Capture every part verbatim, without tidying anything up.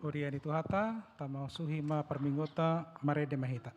Huria ni Tuhanta, tamusuhi ma parmingguonta, marende ma hita.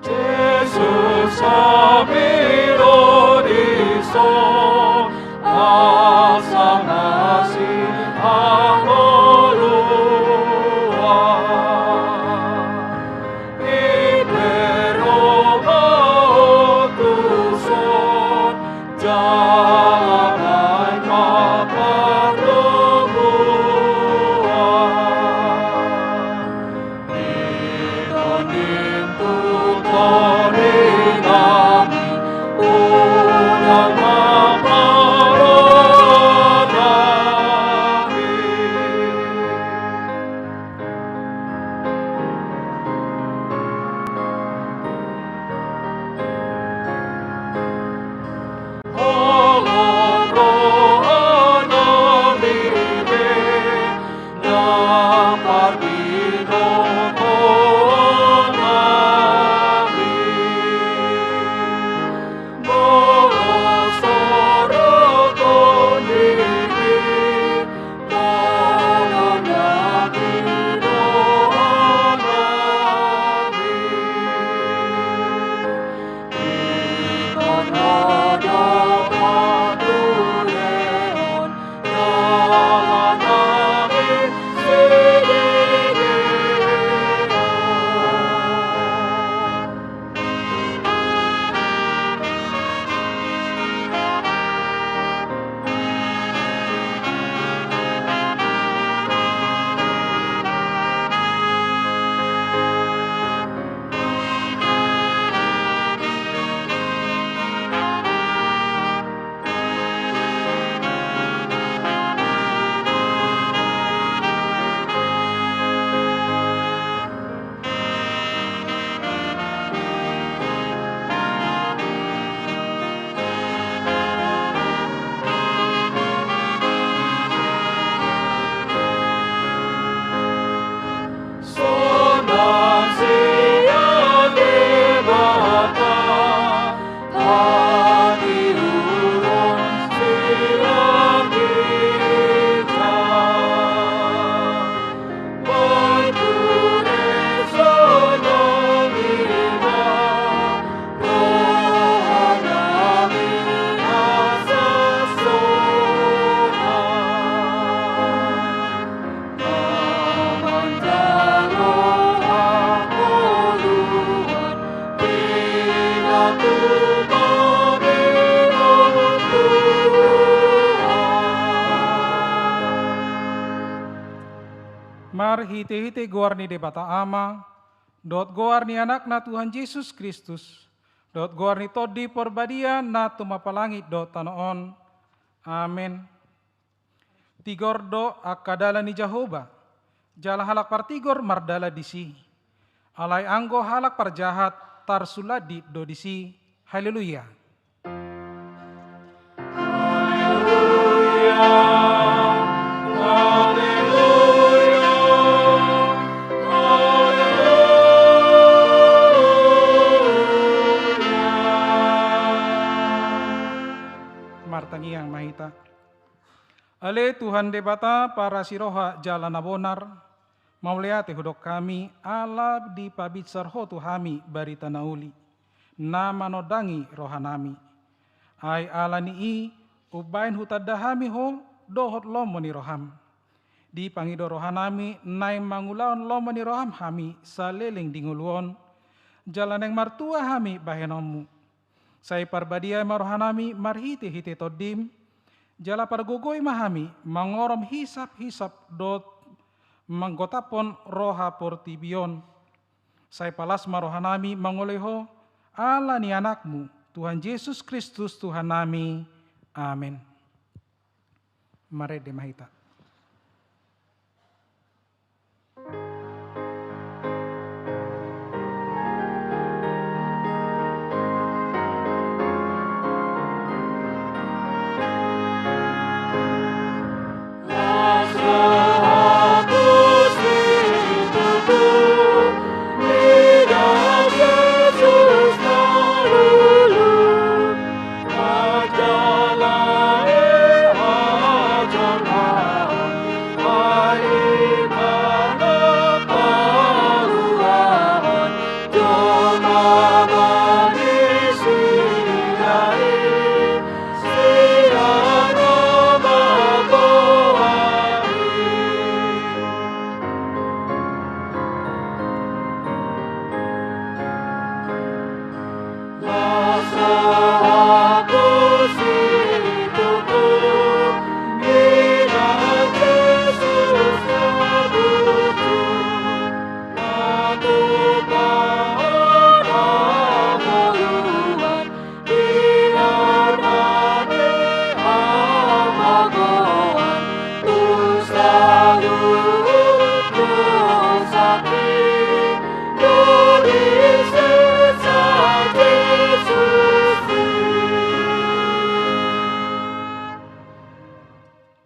Jesus, hami ro dison, asa masihaholongan. Ipe ro ma Ho tuson, jala naeng ma pardomuan. Di tondim tu tondi nami, unang ma parroha nami. Holong roha nami be, na parbinoto nami. Molo sorot on diri, molo nami roha nami. Sonang sian Debata, hatiuron sian ginjang. Boi ture sonang i ma roha nami asa sonang. Marhitehite goar ni Debata Ama, dohot goar ni Anakna Tuhan Jesus Kristus, dohot goar ni Tondi Parbadia na tumompa langit dohot tano on. Amen. Tigor do angka dalan ni Jahowa, jala halak partigor mardalan disi. Alai anggo halak parjahat tarsulandit do disi. Haleluya. Haleluya, haleluya, haleluya. Martangiang ma hita. Ale Tuhan Debata parasiroha jala na bonar, mauliate hudok hami ala dipabinsar Ho tu hami barita na uli, na manondangi roha nami. Ai ala ni i umbahen hutanda hami Ho dohot lomo ni roham. Dipangido roha nami naeng mangulahon lomo ni roham hami saleleng di ngolu on, jala naeng martua hami bahenonmu. Sai parbadia ma roha nami marhitehite Tondim, jala pargogoi ma hami mangorom hisaphisap dohot manggotaphon roha portibi on. Sai palas ma roha nami mangoloi Ho, ala ni Anakmu, Tuhan Jesus Kristus Tuhan nami. Amen. Marende ma hita.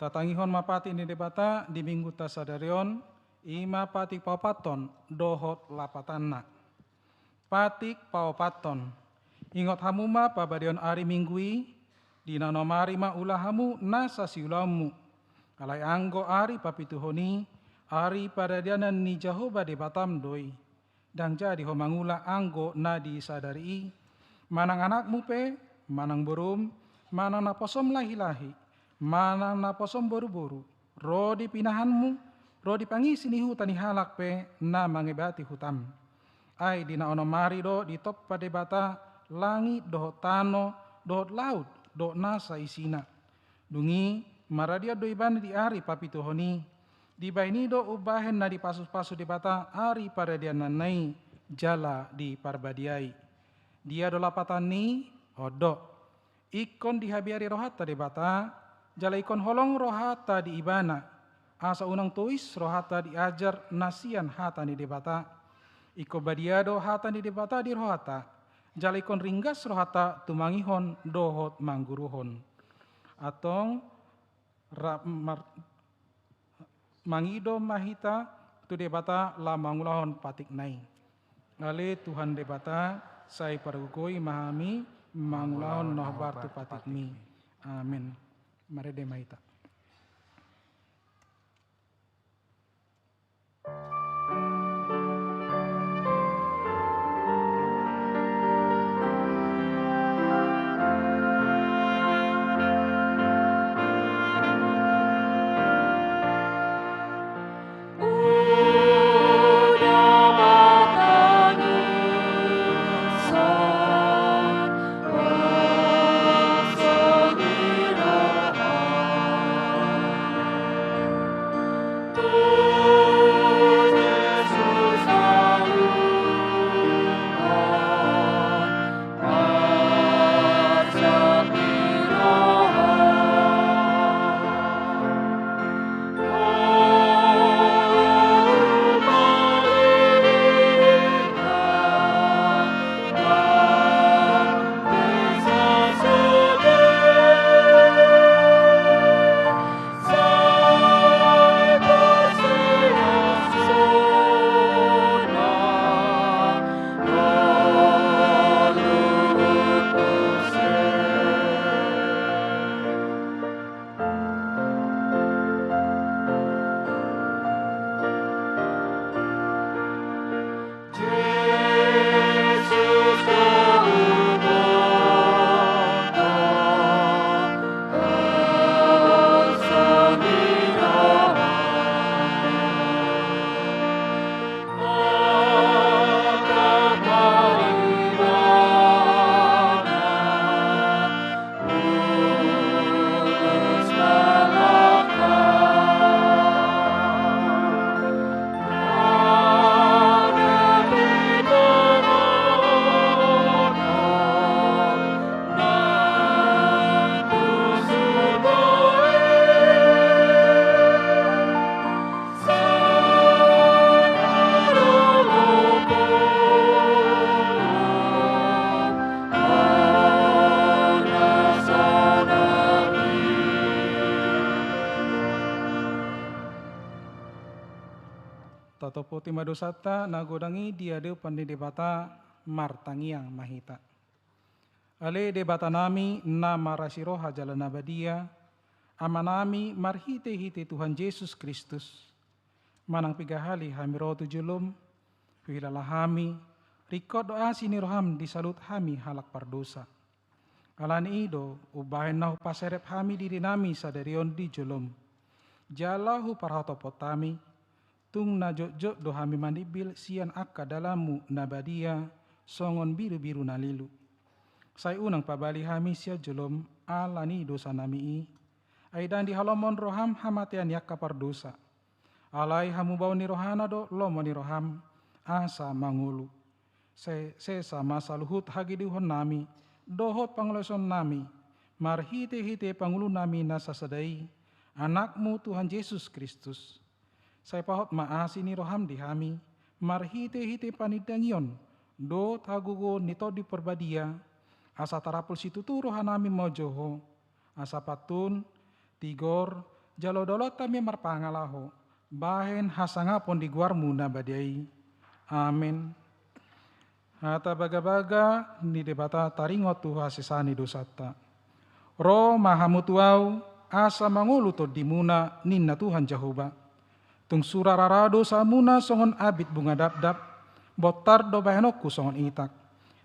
Tatangihon ma patik ni Debata di Minggunta sadari on, i ma patik paopathon dohot lapatanna. Patik paopathon. Ingot hamu ma parbadiaon ari Minggu i, di na onom ari ma ula hamu nasa siulaonmu. Alai anggo ari papituhon i, ari paradianan ni Jahowa Debatam do i. Ndang jadi ho mangula anggo na di sadari i, manang anakmu pe, manang borum, manang naposom lahi-lahi, manang naposom boru-boru, ro di pinahanmu, ro di pangisi ni huta ni halak pe na mangebati hutam. Ai di na onom ari do ditompa Debata langit dohot tano, dohot laut, dohot nasa isina. Dung i maradian do ibana di ari papituhon i. Dibahen i do umbahen na dipasu-pasu Debata ari paradiananna i jala diparbadiai. Dia do lapatan ni i? On do. Ingkon dihabiari rohanta Debata, jala ingkon holong rohanta di Ibana, asa unang tois rohanta di ajar na sian hata ni Debata. Ingkon badia do hata ni Debata di rohanta, jala ingkon ringgas rohanta tumangihon dohot mangguruhon. Antong ra-, mar-, mangido ma hita tu Debata laho mangulahon patikna i. Ale Tuhan Debata, sai pargogoi ma hami mangulahon na hombar tu patikmi. Amin. Marende ma hita. Tatomputi ma dosanta na godang i di adopan ni Debata, martangiang ma hita. Ale Debatanami na marasi roha jala na badia, Amanami marhitehite Tuhan Jesus Kristus, manang piga hali hami ro tu jolom, huhilala hami, ringkot do asi ni roham di saluhut hami halak pardosa. Ala ni i do, umbahen na hupaserep hami dirinami sadari on di jolom, jala huparhatopot hami, tung na jotjot do hami manimbil sian angka dalanmu na badia, songon birubiru na lilu. Sai unang pabali hami sian jolom ala ni dosanami i, ai ndang dihalomohon roham hamatean ni angka pardosa. Alai hamubaon ni rohana do lomo ni roham, asa mangolu. Sai sesa ma saluhut hagedeuhonnami dohot pangalaosionnami, marhitehite pangolunami na sasada i, Anakmu Tuhan Jesus Kristus. Sai pahot ma asi ni roham di hami, marhitehite panindangion dohot hagogoon ni Tondi Parbadia, asa tarapul situtu rohanami manjou Ho, asa pantun, tigor, jala ulaonta hami marpangalaho bahen hasangapon di goarmu na badia i. Amen. Hata bagabaga ni Debata taringot tu hasesaan ni dosanta. Ro ma hamu tu Ahu, asa mangolu tondimuna, ninna Tuhan Jahowa. Tung sura rara dosamuna songon abit bunga dapdap, bontar do bahenonku songon itak.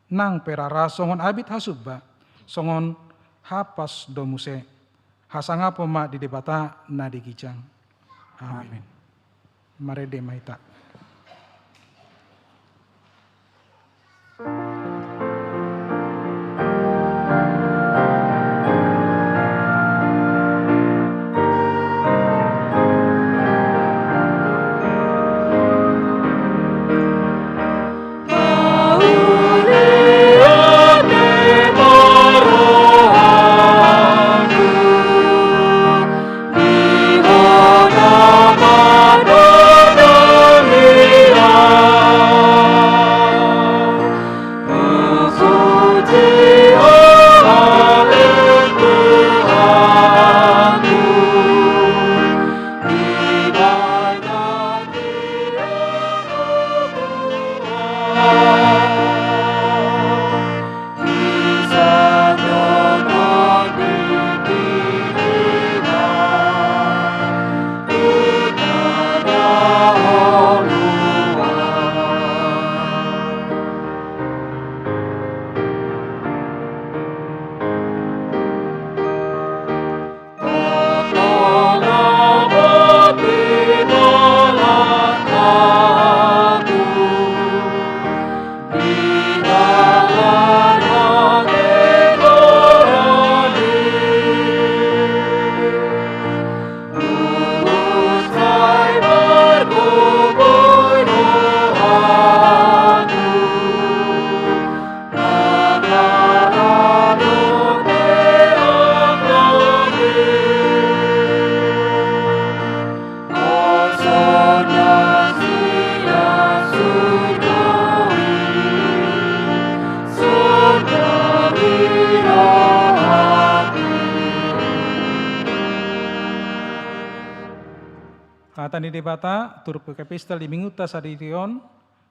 Nang pe rara songon abit hasumba, songon hapas do muse. Hasangapon ma di Debata na di ginjang. Amen. Amen. Marende ma hita. Hata ni Debata, turpuk epistel di minggunta sadari on,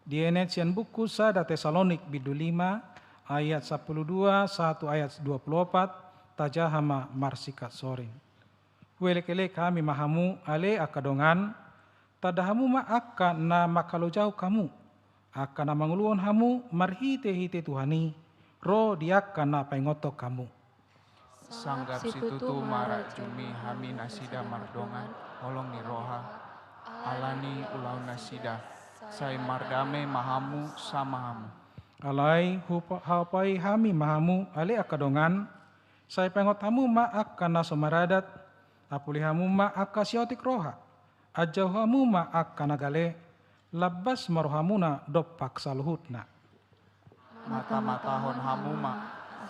dienet sian buku sada Tesalonik bindu lima, ayat sampulu dua, sahat tu ayat dua pulu opat, tajaha ma marsingkat soring. Huelekelek hami ma hamu ale angka dongan, tanda hamu ma angka na mangkalojahon hamu, angka na mangoluhon hamu marhitehite Tuhan i, ro di angka na paingothon hamu. Sanggap situtu ma rajumi hami nasida mardongan holong ni roha, ala ni ulaonnasida, sai mardame ma hamu sama hamu. Alai hupa-, hupahi hami ma hamu ale angka dongan, sai paingot hamu ma angka na so maradat, apuli hamu ma angka siotik roha, anjau hamu ma angka na gale, lambas ma rohamuna dompak saluhutna. Matamatahon hamu ma,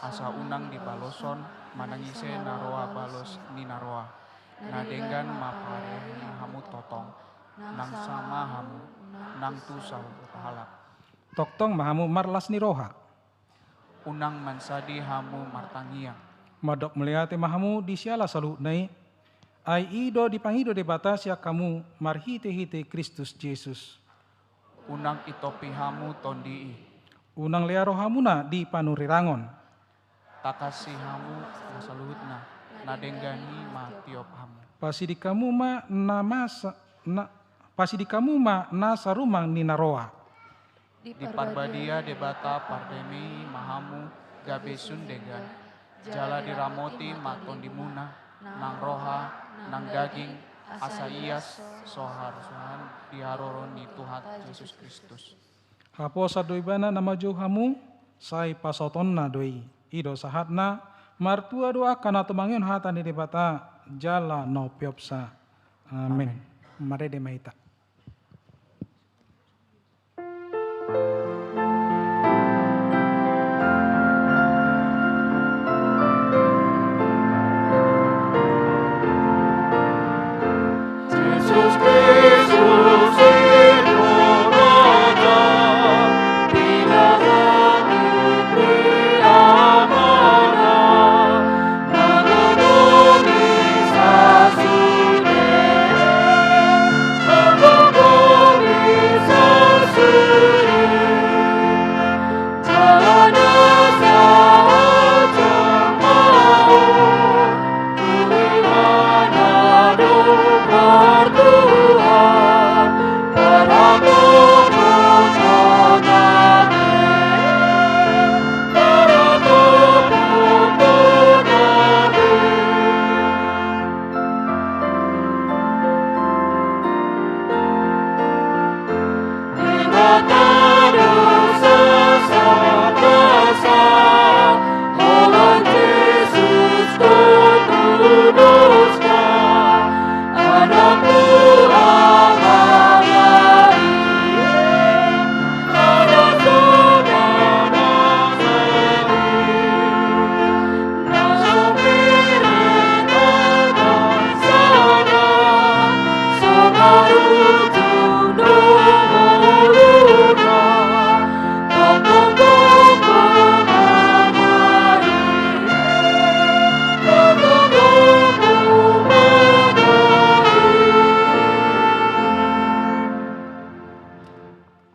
asa unang dibaloshon manang ise na roa balos ni na roa. Na denggan ma parehi hamu tongtong, nang sama hamu, nang tu sahalak. Tongtong ma hamu marlas ni roha. Unang mansadi hamu martangiang. Mandok mauliate ma hamu di siala saluhutna i, ai i do dipangido Debata sian hamu marhitehite Kristus Jesus. Unang itompi hamu tondi i. Unang lea rohamuna di panurirang on. Tangkasi hamu na saluhutna, na denggan i matiop hamu. Pasiding hamu ma na masa, na, pasiding hamu ma na sarumang ni na roa. Diparbadia Debata pardame i ma hamu gabe sun denggan, jala diramoti ma tondimuna, nang roha, nang daging, asa ias so harosuhan di haroro ni Tuhan Jesus Kristus. Haposan do Ibana na manjou hamu, sai pasautonna do i. I do sahatna. Martua do angka na tumangihon hata ni Debata jala na umpeopsa. Amen. Amen. Marende ma hita.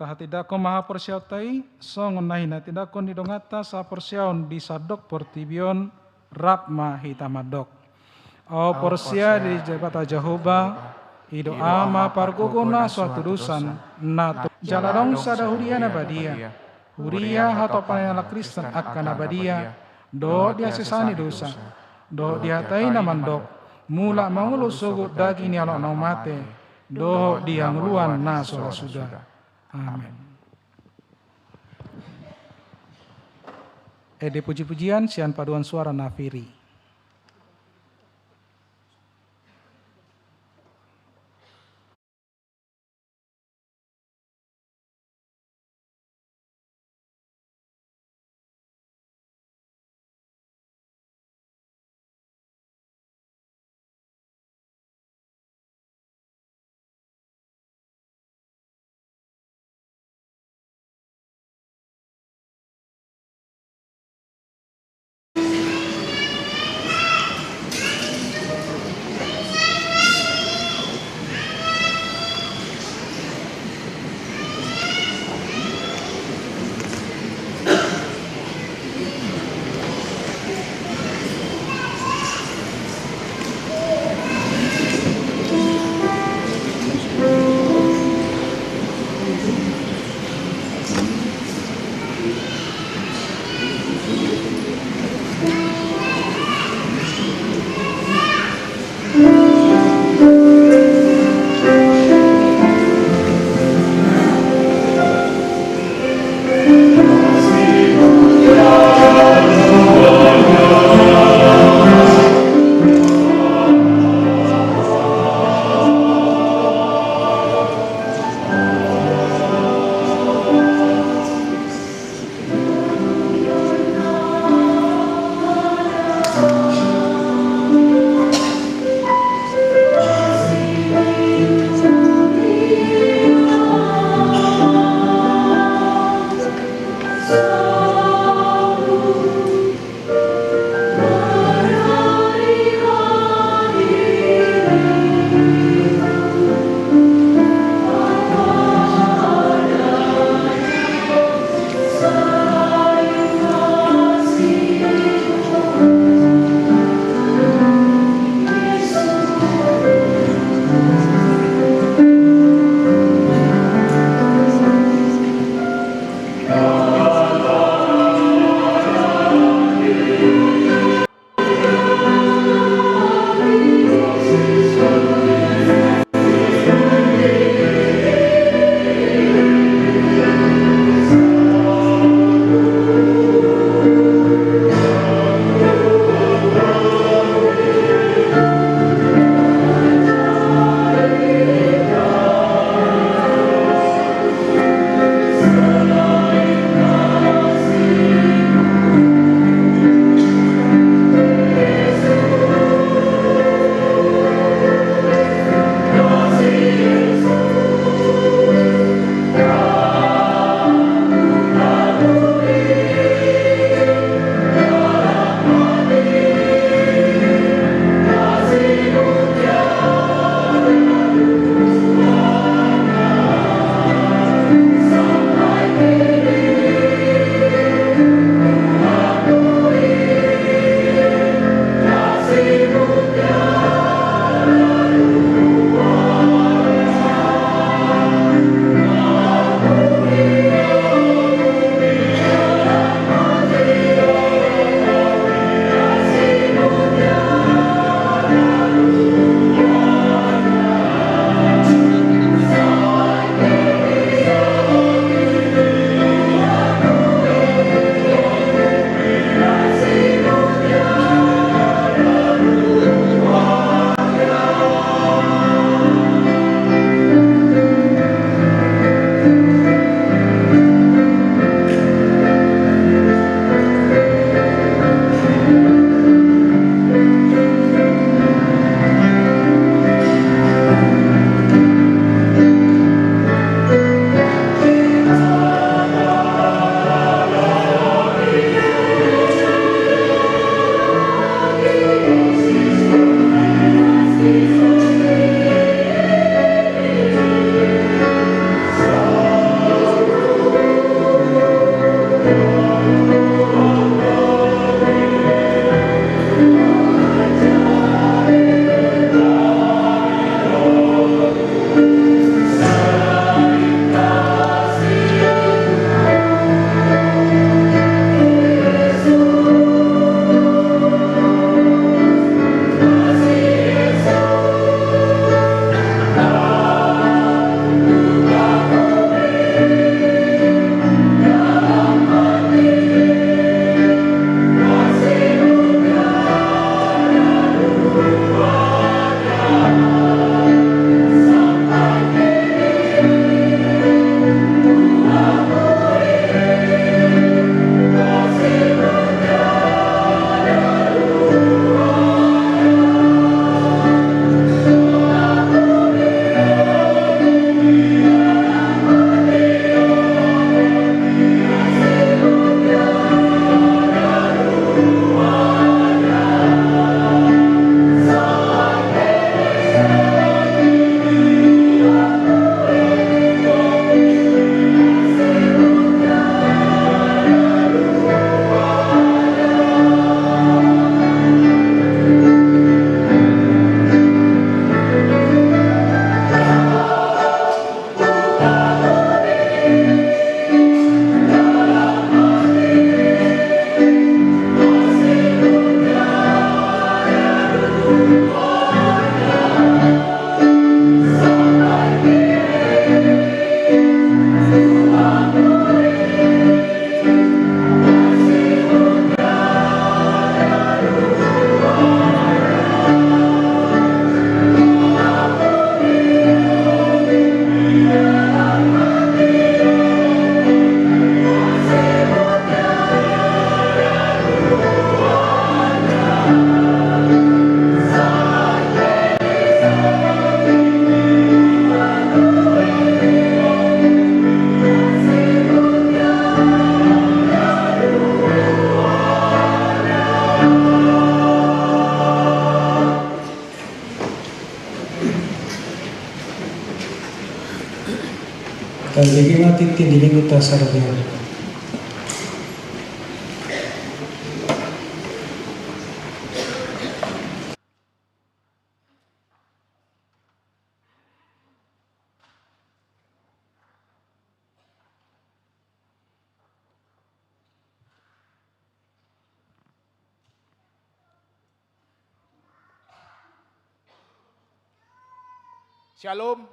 Tahatindangkon ma haporseaonta i, songon na hinatindangkon ni donganta sahaporseaon di sandok portibi on, rap ma hita mandok. Ahu porsea di Debata Jahowa, i do Ama pargogo na so hatudosan, na tu-, jala adong sada huria na badia, huria hatopan ni halak Kristen angka na badia, dohot di hasesaan ni dosa, dohot di hata i na mandok, mulak mangolu sogot daging ni halak na mate, dohot di hangoluan na so ra suda. Amen. Ende pujipujian sian paduan suara na firi. Jadi mati di minggu tasar dia. Shalom.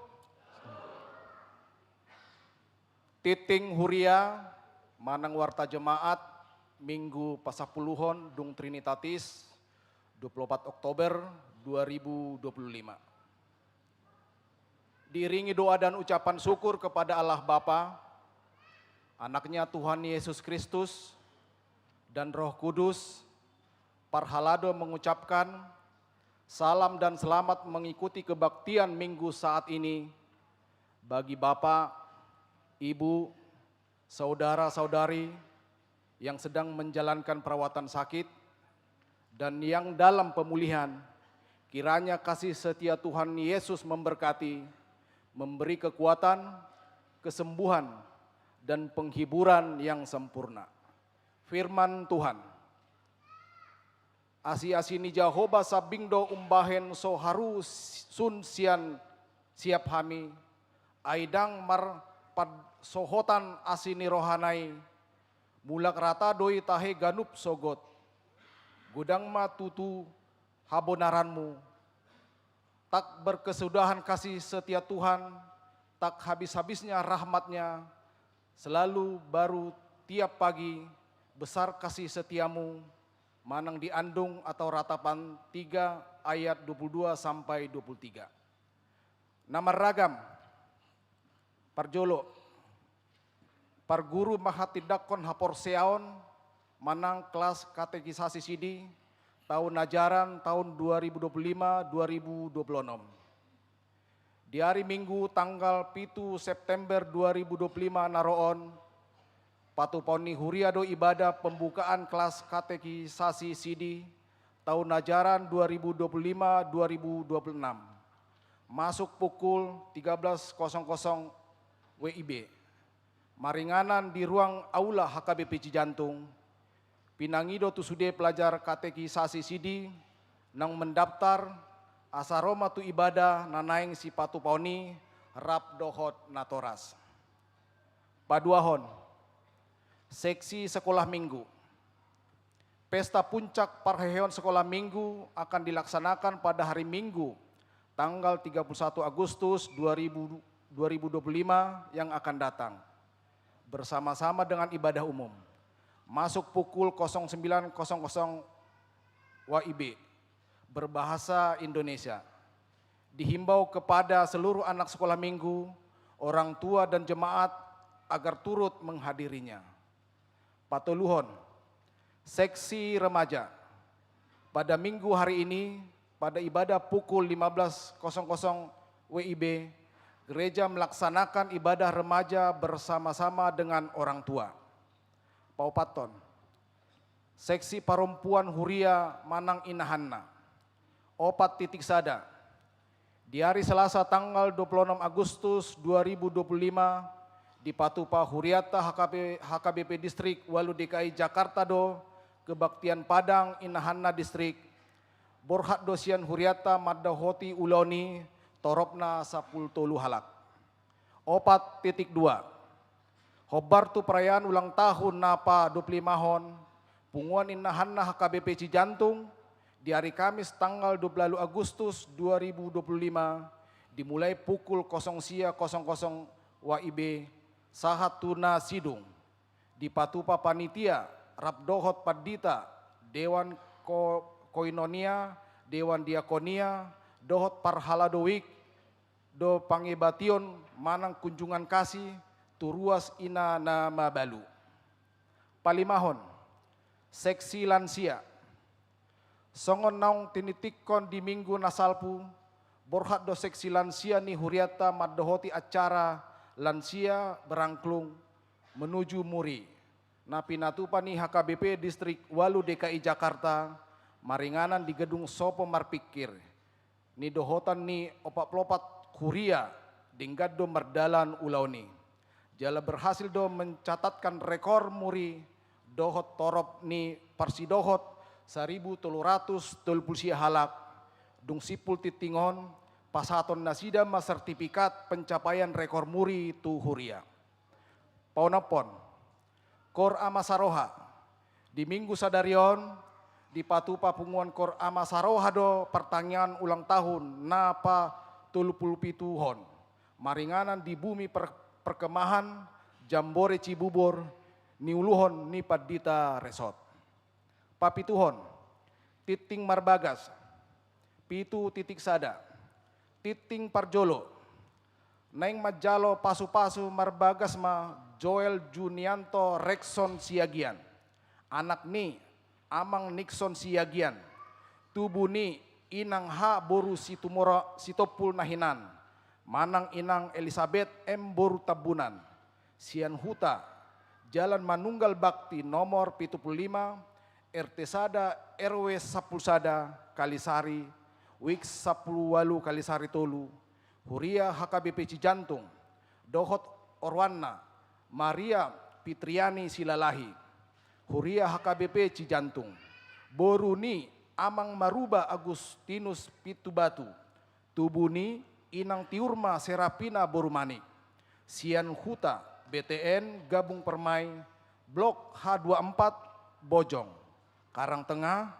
Tingting huria manang warta jemaat Minggu pasampuluhon dung Trinitatis, dua puluh opat Oktober dua ribu dua puluh lima. Diiringi doa dan ucapan syukur kepada Allah Bapa, Anaknya Tuhan Yesus Kristus, dan Roh Kudus, parhalado mengucapkan salam dan selamat mengikuti kebaktian Minggu saat ini bagi Bapak, Ibu, saudara-saudari yang sedang menjalankan perawatan sakit, dan yang dalam pemulihan, kiranya kasih setia Tuhan Yesus memberkati, memberi kekuatan, kesembuhan, dan penghiburan yang sempurna. Firman Tuhan. Asi-asi ni Jahowa sambing do umbahen so haru sun sian siap hami, ai ndang marpansohotan asi ni rohana i, mulak rata do i tahe ganup sogot. Godang ma tutu habonaranmu. Tak berkesudahan kasih setia Tuhan, tak habis-habisnya rahmat-Nya, selalu baru tiap pagi, besar kasih setia-Mu, manang di Andung atau Ratapan tiga ayat dua puluh dua sampai dua puluh tiga. Na marragam, parjolo, parguru manghatindanghon haporseaon manang kelas katekisasi sidi, taon ajaran taon dua ribu dua puluh lima dua ribu dua puluh enam. Di ari Minggu tanggal pitu September dua ribu dua puluh lima na ro on, patupaon ni huria do ibadah pembukaan kelas katekisasi sidi, taon ajaran dua ribu dua puluh lima dua ribu dua puluh enam, masuk pukul tiga belas kosong kosong W I B. Maringanan di ruang aula H K B P Cijantung, pinangido tu sude pelajar katekisasi sidi naung mendaftar, asa ro ma tu ibadah na naeng sipatupaon i rap dohot natoras. Paduahon, seksi sekolah minggu. Pesta puncak parheheon sekolah minggu akan dilaksanakan pada hari Minggu, tanggal tiga puluh satu Agustus dua ribu, dua ribu dua puluh lima yang akan datang, bersama-sama dengan ibadah umum, masuk pukul kosong sembilan kosong kosong W I B, berbahasa Indonesia. Dihimbau kepada seluruh anak sekolah minggu, orang tua dan jemaat agar turut menghadirinya. Patoluhon, seksi remaja. Pada Minggu hari ini, pada ibadah pukul lima belas kosong kosong W I B, gereja melaksanakan ibadah remaja bersama-sama dengan orang tua. Paopathon, seksi parompuan huria manang inahanna. Opat titik sada. Di ari Selasa tanggal dua puluh enam Agustus dua ribu dua puluh lima, dipatupa hurianta H K B, H K B P Distrik ualu D K I Jakarta do kebaktian padang inahanna distrik. Borhat do sian hurianta mandohoti ulaon i, toropna sampulu tolu halak. Opat titik dua. Hombar tu perayaan ulang tahun na padua puluh lima on, punguan inahanna H K B P Cijantung, di ari Kamis tanggal dua puluh Agustus dua ribu dua puluh lima, dimulai pukul kosong sia kosong kosong W I B, sahat tu na sidung. Dipatupa panitia, rap dohot pandita, dewan ko-, koinonia, dewan diakonia, dohot parhalado wijk, do pangebation manang kunjungan kasih tu ruas ina na mabalu. Palimahon, seksi lansia. Songon naung tinitikkon di minggu na salpu, borhat do seksi lansia ni hurianta mandohoti acara lansia berangklung menuju muri, na pinatupa ni H K B P Distrik ualu D K I Jakarta, maringanan di gedung Sopo Marpingkir. Nidohotan ni opat pulu opat huria, denggan do mardalan ulaon i. Jala berhasil do mencatatkan rekor muri dohot torop ni parsidohot saribu tolu ratus tolu pulu sia halak, dung simpul tinting on, pasahaton nasida ma sertifikat pencapaian rekor muri tu huria. Paonomhon, Koor Ama Saroha. Di Minggu sadari on, dipatupa punguan Koor Ama Saroha do partangiangan ulang tahun na patolu pulu pituhon, maringanan di bumi per-, perkemahan Jambore Cibubur, niuluhon ni Pandita Resort. Papituhon, tinting marbagas, pitu titik sada, tinting parjolo, naeng manjalo pasupasu marbagas ma Joel Junianto Rekson Siagian, anak ni Amang Nixon Siagian, tubu ni Inang H boru Situmorang Sitompul na hinan, manang Inang Elisabet M boru Tambunan, sian Huta, Jalan Manunggal Bakti nomor pitu pulu lima, R T sada, R W sampulu sada, Kalisari, Wik sampulu ualu Kalisari tolu, huria H K B P Cijantung, dohot oroanna, Maria Fitriani Silalahi, huria H K B P Cijantung, boru ni Amang Maruba Agustinus Pitubatu, tubu ni Inang Tiurma Serapina boru Manik, sian Huta, B T N Gabung Permai, Blok H dua empat, Bojong, Karangtengah,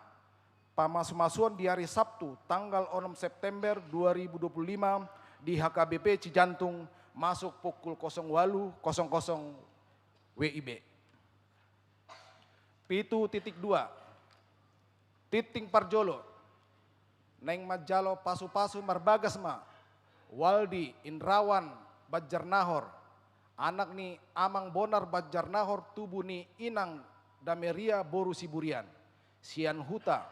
pamasumasuon di hari Sabtu tanggal onom September dua ribu dua puluh lima di H K B P Cijantung, masuk pukul kosong ualu kosong kosong W I B. Pitu titik dua, tinting parjolo, naeng manjalo pasupasu marbagas ma Waldi Indrawan Banjarnahor, anak ni Amang Bonar Banjarnahor, tubu ni Inang Dameria boru Siburian, sian Huta,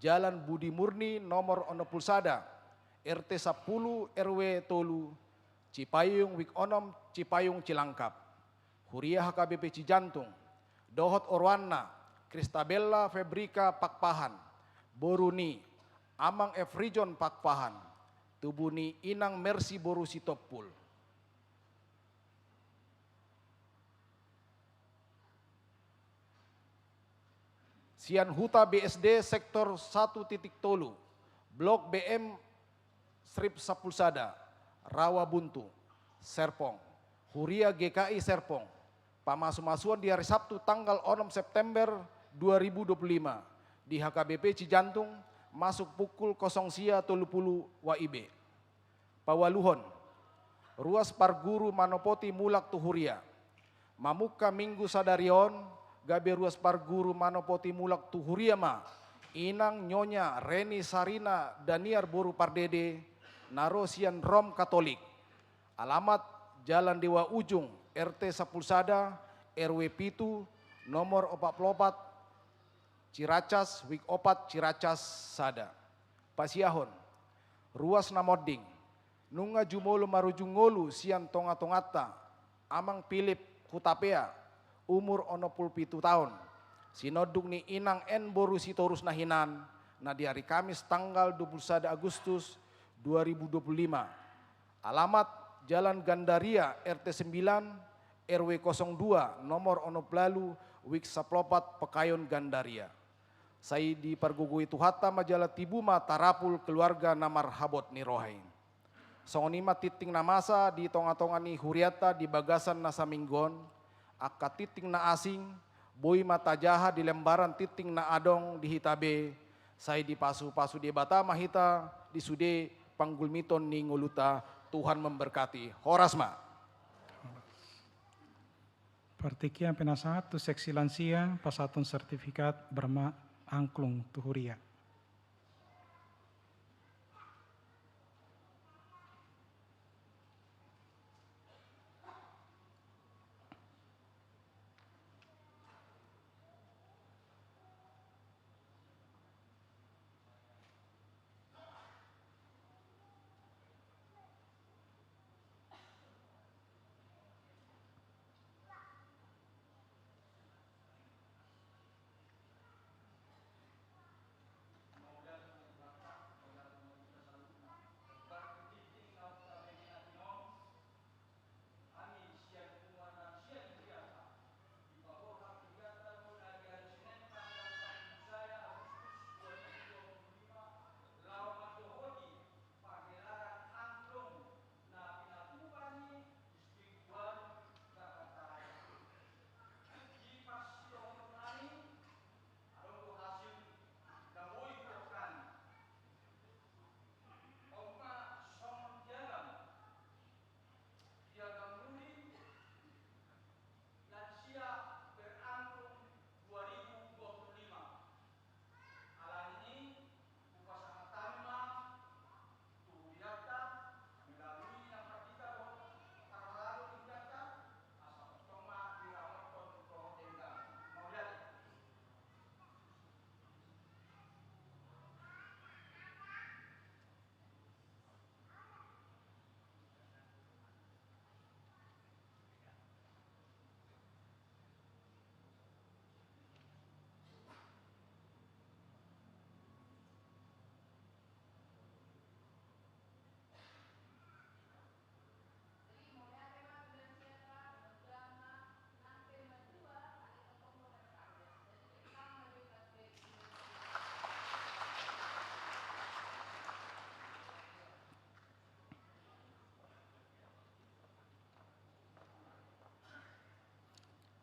Jalan Budi Murni nomor onom pulu sada, R T sampulu, R W tolu, Cipayung, Wik onom, Cipayung Cilangkap, huria H K B P Cijantung, dohot oroanna, Kristabella Febrika Pakpahan, boru ni Amang Efrijon Pakpahan, tubu ni Inang Mersi boru Sitompul. Sian Huta B S D sektor satu titik tolu, Blok B M strip sampulu sada, Rawa Buntu, Serpong, huria G K I Serpong, pamasumasuon di hari Sabtu tanggal onom September dua ribu dua puluh lima di H K B P Cijantung, masuk pukul kosong sia tolu pulu W I B. Paualuhon, ruas parguru manopoti mulak tu huria. Mamungka Minggu sadari on, gabe ruas parguru manopoti mulak tu huria ma Inang Nyonya Reni Sarina Daniar boru Pardede, na ro sian Rom Katolik. Alamat, Jalan Dewa Ujung, R T sampulu sada, R W pitu, nomor opat pulu opat, Ciracas, Wik opat, Ciracas sada. Pasiahon, ruas na monding, nunga jumolo marujung ngolu sian tongatonganta Amang Philip Hutapea, umur onom pulu pitu taon, sinonduk ni Inang N boru Sitorus na hinan, na di hari Kamis tanggal dua pulu sada Agustus dua ribu dua puluh lima. Alamat, Jalan Gandaria, R T sembilan, R W kosong dua, nomor onom pulu ualu, Wik sampulu opat, Pekayon, Gandaria. Sai dipargogoi Tuhanta ma jala tibu ma tarapul keluarga na marhabot ni roha i. Songon i ma tinting na masa di tongatonga ni hurianta di bagasan na saminggu on, angka tinting na asing, boi ma tajaha di lembaran tinting na adong di hita be, sai dipasupasu Debata ma hita di sude panggulmiton ni ngolunta. Tuhan memberkati. Horas ma. Partingkian pinasahat tu seksi lansia, pasahaton sertifikat berma angklung tu huria.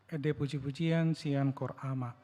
Ende puji-pujian sian Kor Ama.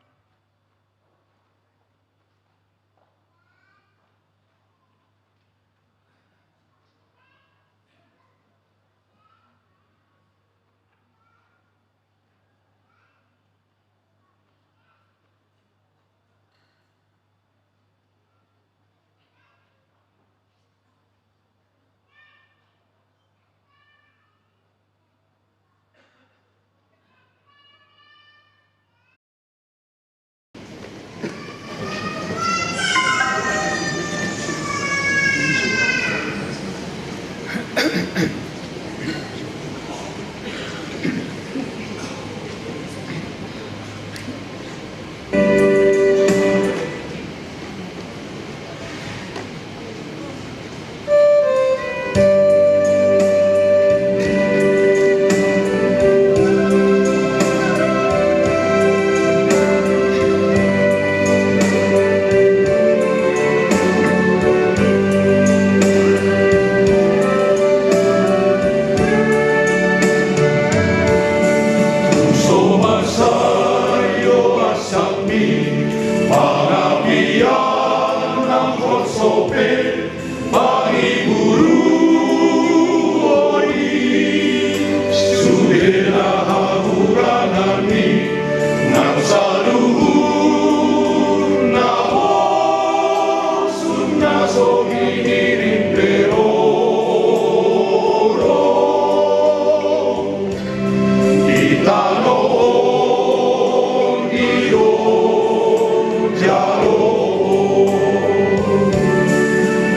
Tung so mansai do asammi pangapaian, nang holso pe mangiburhon i. Sude na hahuranganmi nang saluhutna, bosun na so hinirim pe ro. Di tano on i do jalo.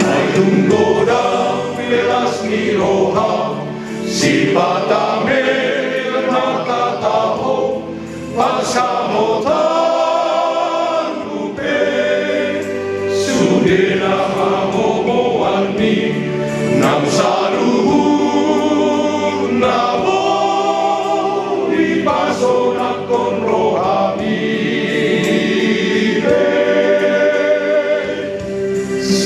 Ai tung godang las ni roha, sipata mel martatahon, pansamotan pe sude na hamomoanmi, nang saluhutna boi pasonanghon rohami be.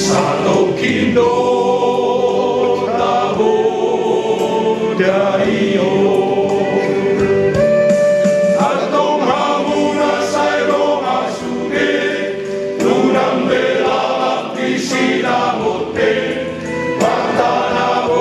Satongkin do tabo dai on. Antong hamu na sai ro ma sude, unang be lalap di sinamot pe, martanam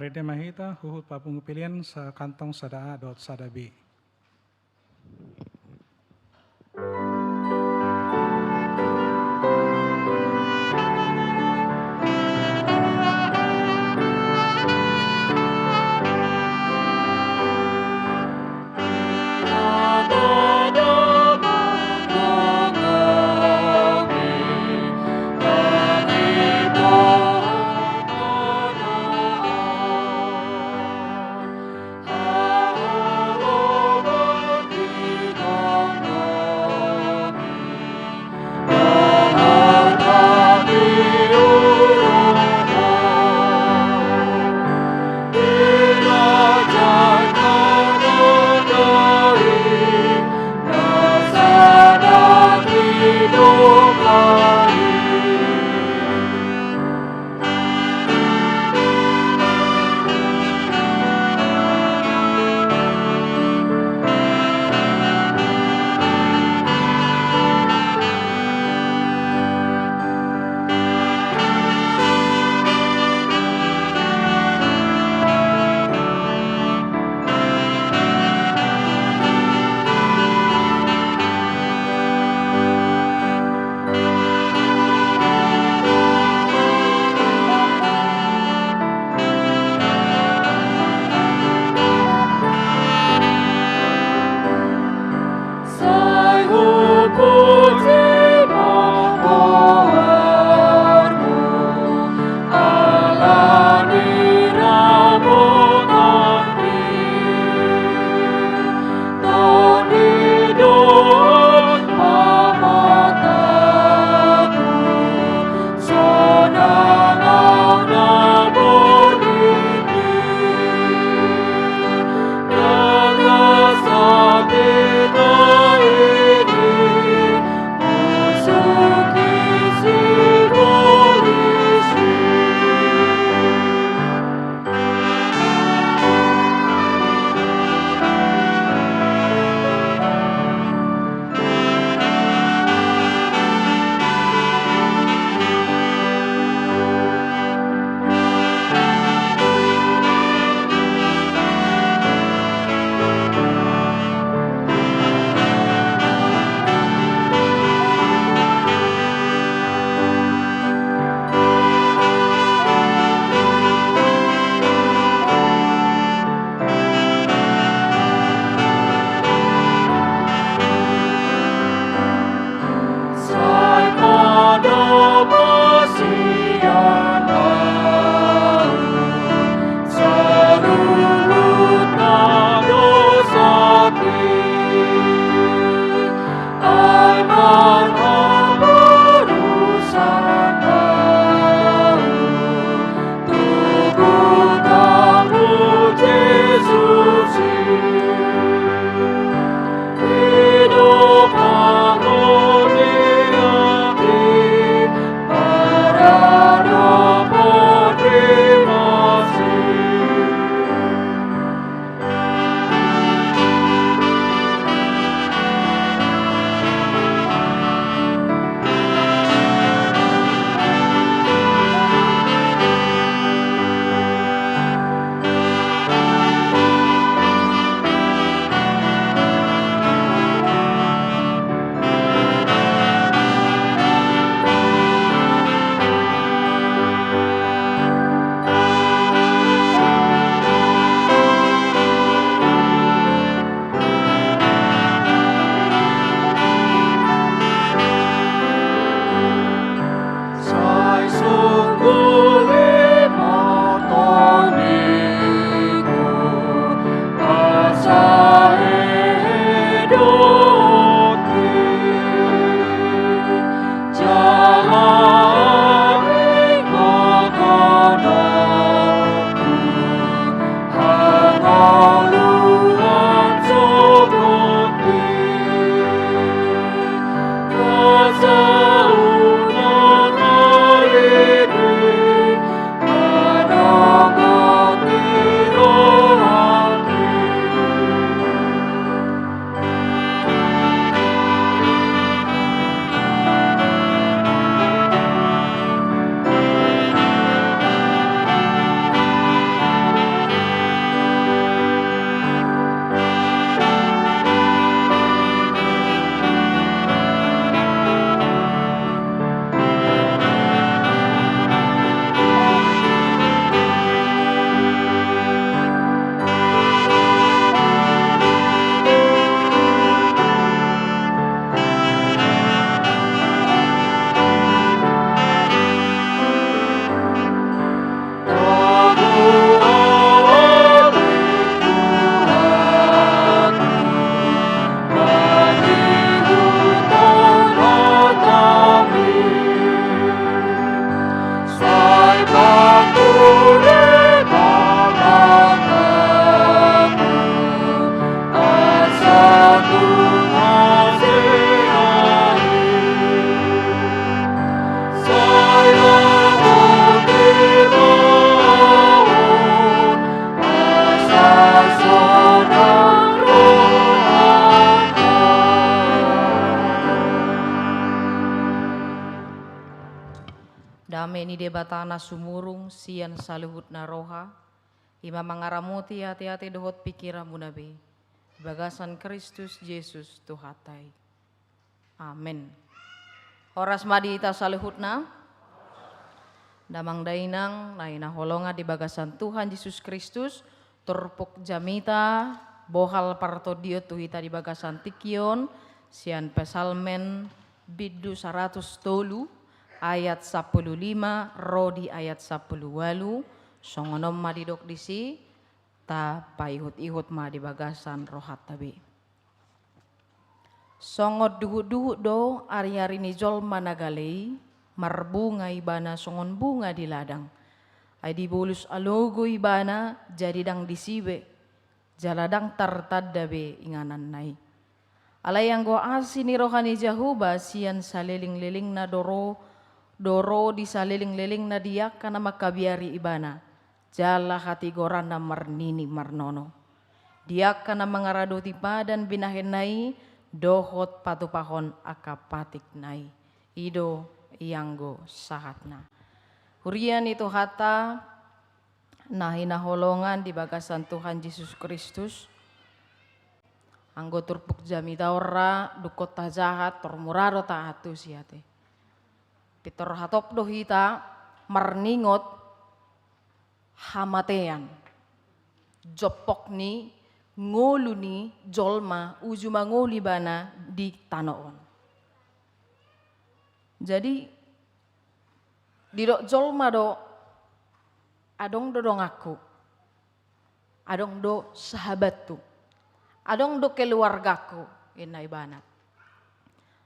Ende ma hita huhut papungu pelean sakantong sada A dohot sada B. Ni Debata na sumurung sian saluhutna roha, i ma mangaramoti ateate dohot pingkiranmuna be, di bagasan Kristus Jesus Tuhanta i. Amen. Horas ma di hita saluhutna. Damang dainang na hinaholongan di bagasan Tuhan Jesus Kristus, turpuk jamita bohal partondion tu hita di bagasan tingki on, sian Psalmen bindu saratus tolu ayat sampulu lima ro di ayat sampulu ualu. Songon on ma didok disi, tapaihut-ihut ma di bagasan rohanta be. Songon duhut-duhut do ari-ari ni jolma na gale i, marbunga ibana songon bunga di ladang. Ai dibolus alogo ibana, jadi ndang disi be, jala ndang tartanda be ingananna i. Alai anggo asi ni roha ni Jahowa sian salelenglelengna do ro, do ro di salelenglelengna di angka na mangkabiari ibana, jala hatigoranna marnini marnono. Di angka na mangaradoti padan binahenna i, dohot patupahon angka patikna i. I do ianggo sahatna. Huria ni Tuhanta, na hinaholongan di bagasan Tuhan Jesus Kristus, anggo turpuk jamita on ra dungkon tajaha, tor mura do taantusi ate. Pintor hatop do hita marningot hamatean, jompok ni ngolu ni jolma uju mangolu ibana di tano on. Jadi, didok jolma do, adong do donganku, adong do sahabatku, adong do keluargaku, inna ibana.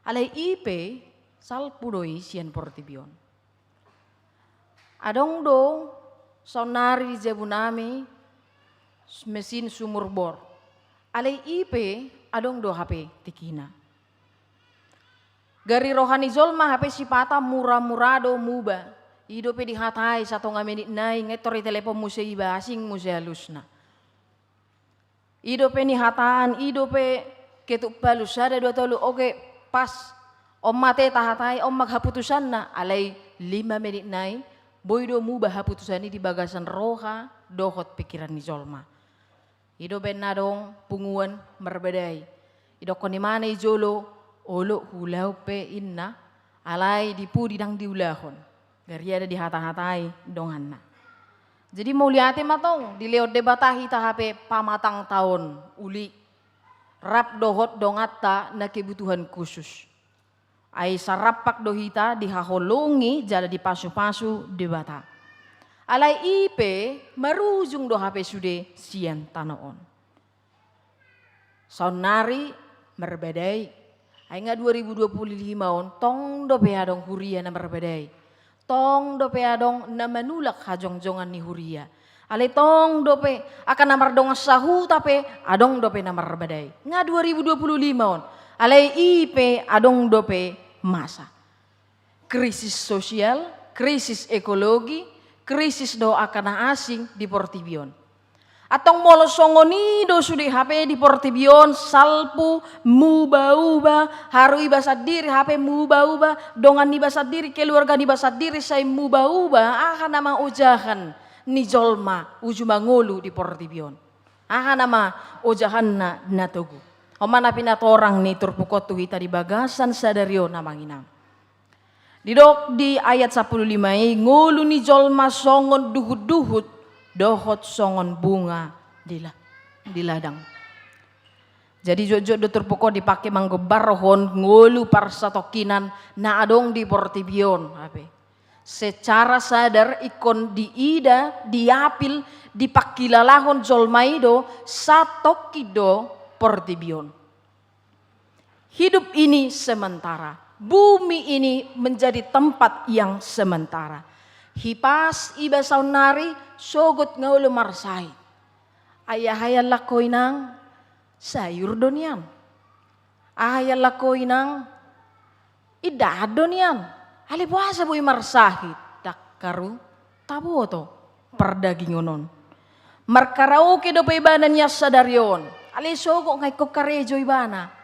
Alai i pe salpu do i sian portibi on. Adong do saonnari di jabunami mesin sumur bor. Alai i pe adong do hape tingkina. Gari roha ni jolma hape sipata mura-mura do muba. I dope dihatai satonga menit nai, nga pintor ditelepon muse iba, asing muse alusna. I dope nihataan, i dope ketuk palu sada dua tolu, oke, pas. On ma ate tahatai, on ma haputusanna, alai lima menit nai, boi do muba haputusan i di bagasan roha dohot pingkiran ni jolma. I do baen na adong punguan marbadai. Idokkon imana i jolo, olo huulahon pe inna, alai di pudi ndang diulahon. Gariada dihatahatai donganna. Jadi mauliate ma tong, dilehon Debata hita hape pamatang taon uli, rap dohot donganta na kebutuhan khusus. Ai sarampak do hita dihaholongi jala dipasu-pasu Debata. Alai i pe marujung do hape sude sian tano on. Saonnari marbadai, ai nga dua ribu dua puluh lima on tong dope adong huria na marbadai. Tong dope adong na manulak hajongjongan ni huria. Alai tong dope, angka na mardongan sahuta pe adong dope na marbadai. Nga dua ribu dua puluh lima on. Alai i pe adong dope masa krisis sosial, krisis ekologi, krisis do angka na asing di portibi on. Antong molo songon i do sude hape di portibi on, salpu, muba-uba, haru iba sandiri hape muba-uba, dongan niba sandiri, keluarga niba sandiri sai muba-uba, aha nama ojahan ni jolma uju mangolu di portibi on? Aha nama ojahanna na togu? On ma na pinatorang ni turpuk on tu hita di bagasan sadari on, amang inang. Didok di ayat sampulu lima i, ngolu ni jolma songon duhut-duhut dohot songon bunga di la-, di ladang. Jadi jotjot do turpuk on dipake manggombarhon ngolu parsatongkinan na adong di portibi on, hape. Secara sadar ingkon diida, diapil, dipangkilalahon jolma i do, satongkin do portibi on. Hidup ini sementara. Bumi ini menjadi tempat yang sementara. Hipas iba saonnari, sogot nga olo marsahit. Ai aha iallang ho inang, sayur do nian. Aha iallang ho inang, indahan do nian. Alai boasa boi marsahit? Ndang haru taboto pardagingon on. Markaraoke dope ibana nian sadari on. Alai sogot nga ingkon karejo ibana.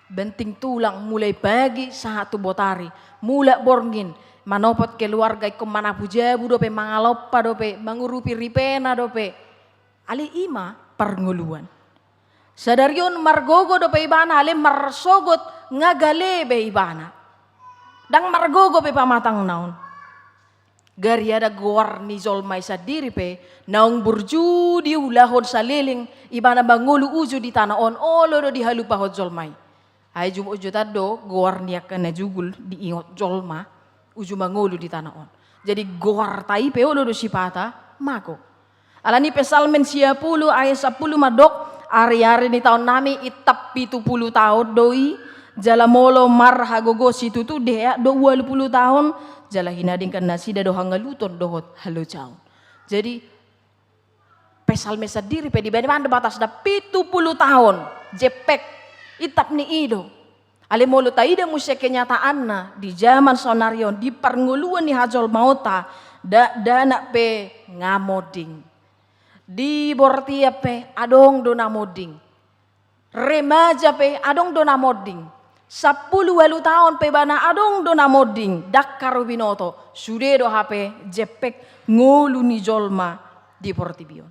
Banting tulang mulai pagi sahat tu botari. Mulak borngin. manopot keluarga ingkon manapu jabu dope, mangalompa dope, mangurupi ripena dope. Alai i ma parngoluan. Sadari on margogo dope ibana, alai marsogot nga gale be ibana. Ndang margogo be pamatangna on. Gariada goar ni jolma i sandiri pe naung burju diulahon saleleng ibana mangolu uju di tano on, olo do dihalupahon jolma i. Ai jumotjutan do goar ni angka na jugul diingot jolma uju mangolu di tano on. Jadi goarta i pe olo do sipata mago. Alani Psalmen sia pulu ayat sampulu mandok, ari-ari ni taonnami intap pitu pulu taon do i, jala molo marhagogoon situtu deak do ualu pulu taon, jala hinadingkan nasida do hangaluton dohot halojaon. Jadi Psalmen sandiri pe dibahen do batasna pitu pulu taon, jempek, intap ni i do. Alai molo taida muse kenyataanna di jaman saonari on, di parngoluan ni hajolmaonta, dakdanak pe nga monding. Di bortian pe adong do na monding. Remaja pe adong do na monding. Sampulu ualu taon pe ibana adong do na monding, ndang haru binoto, sude do hape jempek ngolu ni jolma di portibi on.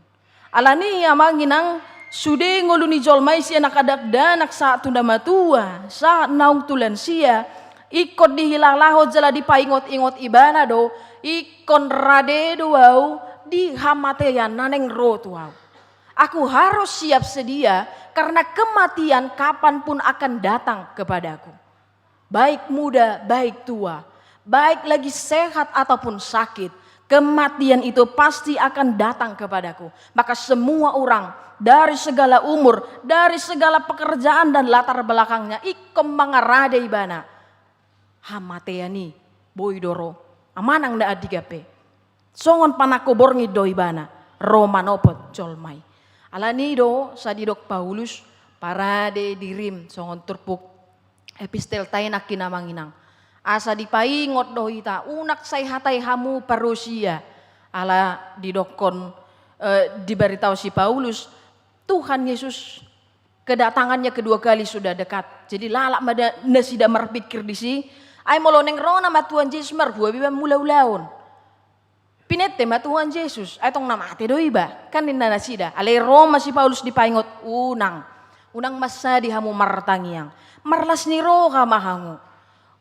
Alani i amang inang, sude ngolu ni jolma i sian angka dakdanak sahat tu na matua, sahat naung tu lansia, ingkon dihilalahon jala dipaingot-ingot ibana do, ingkon rade do au di hamatean na naeng ro tu au. Aku harus siap sedia karena kematian kapan pun akan datang kepadaku. Baik muda, baik tua, baik lagi sehat ataupun sakit, kematian itu pasti akan datang kepadaku. Maka semua orang, dari segala umur, dari segala pekerjaan dan latar belakangnya, ingkon mangarade ibana. Hamatean i, boi do ro, manang na andigan pe. Songon panangko borngin do ibana, ro manopot jolma i. Alani i do, sai didok Paulus, parade dirim, songon turpuk epistelta i nangkin amang inang. Asa dipaingot do hita, unang sai hatai hamu parusia. Ala didokkon, eh, dibaritaon si Paulus, Tuhan Yesus kedatangannya kedua kali sudah dekat. Jadi lalap ma da nasida marpikir disi, ai molo naeng ro nama Tuhan Jesus marhua be iba mangula ulaon. Pinente ma Tuhan Jesus, ai tong na mate do iba, kan ninna nasida. Alai ro ma si Paulus dipaingot, unang. Unang mansadi hamu martangiang. Marlas ni roha ma hamu.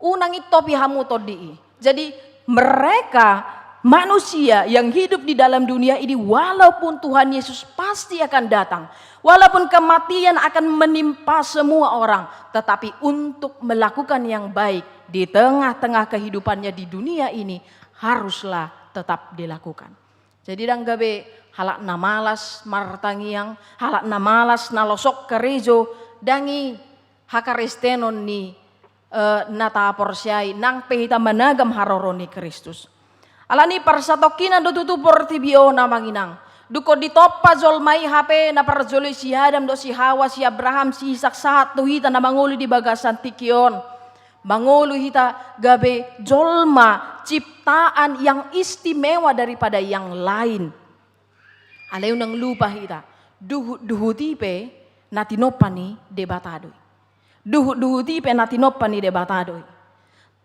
Unang intopi hamu tondi i. Jadi mereka manusia yang hidup di dalam dunia ini, walaupun Tuhan Yesus pasti akan datang, walaupun kematian akan menimpa semua orang, tetapi untuk melakukan yang baik di tengah-tengah kehidupannya di dunia ini haruslah tetap dilakukan. Jadi ndang gabe halak na malas martangiang, halak na malas na losok karejo, ndang i hakaristenon ni, eh, na taporseai nang pe hita managam haroro ni Kristus. Alani parsatongkinan do tutu portibi on amang inang. Dungkon ditompa jolma i hape na parjolo i si Adam dohot si Hawa, si Abraham, si Isak sahat tu hita na mangolu di bagasan tingki on. Mangolu hita gabe jolma ciptaan yang istimewa daripada yang lain. Alai unang lupa hita, duhut-duhut i pe na tinompa ni Debata do i. Duhut-duhut i pe na tinompa ni Debata do i.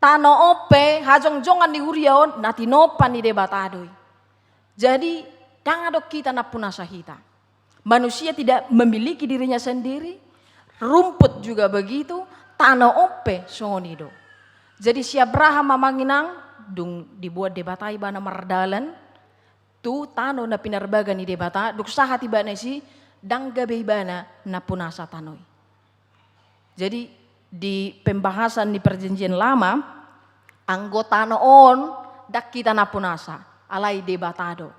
Tano on pe, hajongjongan ni huria on na tinompa ni Debata do i. Jadi ndang adong hita nampunasa hita. Manusia tidak memiliki dirinya sendiri, rumput juga begitu, tano on pe songon i do. Jadi si Abraham amang inang, dung dibuat Debata ibana mardalan tu tano na pinarbaga ni Debata, dung sahat ibana disi, ndang gabe ibana nampunasa tano i. Jadi di pembahasan ni Perjanjian Lama, anggo tano on ndang hita nampunasa, alai Debata do.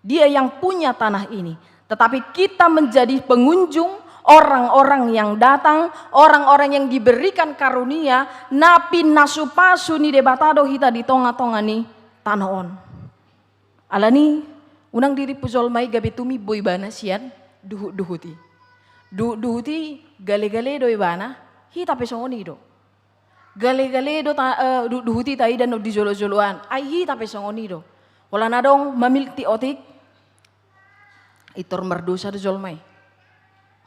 Dia yang punya tanah ini. Tetapi kita menjadi pengunjung, orang-orang yang datang, orang-orang yang diberikan karunia, na pinasupasu ni Debata do hita di tonga-tonga ni tano on. Alani unang dirimpu jolma i gabe tumimbo ibana sian duhut-duhut i. Duhut-duhut i gale-gale do ibana, hita pe songon i do. Gale-gale do ta, eh, duhut-duhut i taida na di jolo-joloan, ai hita pe songon i do. Holan adong mamiltik otik, intor mardosa do jolma i.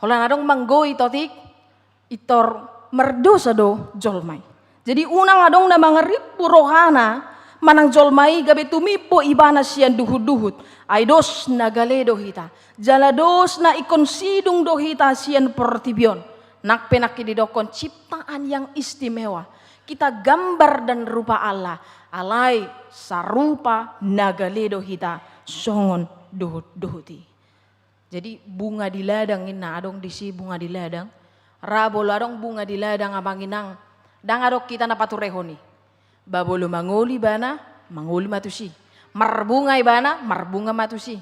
Holan adong manggoit otik, intor mardosa do jolma i. Jadi unang adong na mangarimpu rohana Manang jolma i gabe tumimbo ibana sian duhutduhut, ai dos na gale do hita, jala dos na ingkon sidung do hita sian portibi on. Nang pe nangkin didokkon ciptaan yang istimewa, kita gambar dan rupa Allah, alai sarupa na gale do hita songon duhutduhut i. Jadi bunga di ladang inna, adong disi bunga di ladang. Ra molo adong bunga di ladang, amang inang, ndang adong hita na paturehon i. Ba molo mangolu ibana, mangolu ma tusi. Marbunga ibana, marbunga ma tusi.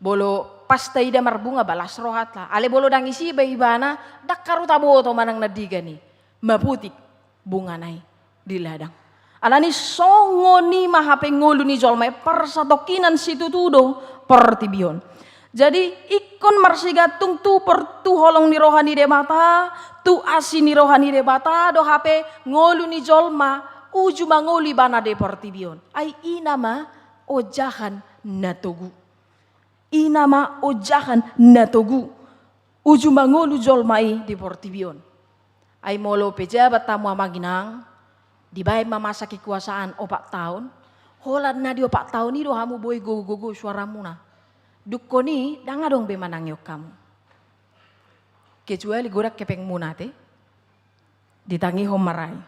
Molo pas taida marbunga, ba las rohanta. Alai molo ndang disi be ibana, ndang haru taboto manang na digan i. Maputik bungana i di ladang. Alani songon i ma hape ngolu ni jolma i, parsatongkinan situtu do portibi on. Jadi ingkon marsigantung tu por-, tu holong ni roha ni Debata, tu asi ni roha ni Debata do hape ngolu ni jolma uju mangolu ibana di portibi on. Ai i nama ojahan na togu. I nama ojahan na togu uju mangolu jolma i di portibi on. Ai molo pejabat hamu, amang inang, dibaen ma masa kekuasaan opat taon, holan na di opat taon i do hamu boi gogo-gogo suaramuna. Dungkon i ndang adong be manangihon hamu. Kecuali godang hepengmuna ate, ditangihon ma ra i.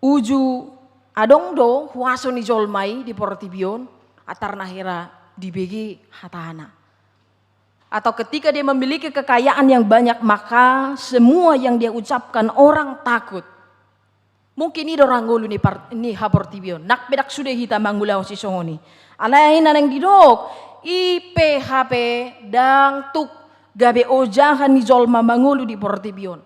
Uju adong do huaso ni jolma i di portibi on, antar na hira dibege hatana. Atau ketika dia memiliki kekayaan yang banyak, maka semua yang dia ucapkan orang takut. Mungkin i do ra ngolu ni par-, ni haportibi on. Nang pe ndang sude hita mangulahon sisongon i. Alai na naeng didok, i pe hape ndang tuk gabe ojahan ni jolma mangolu di portibi on.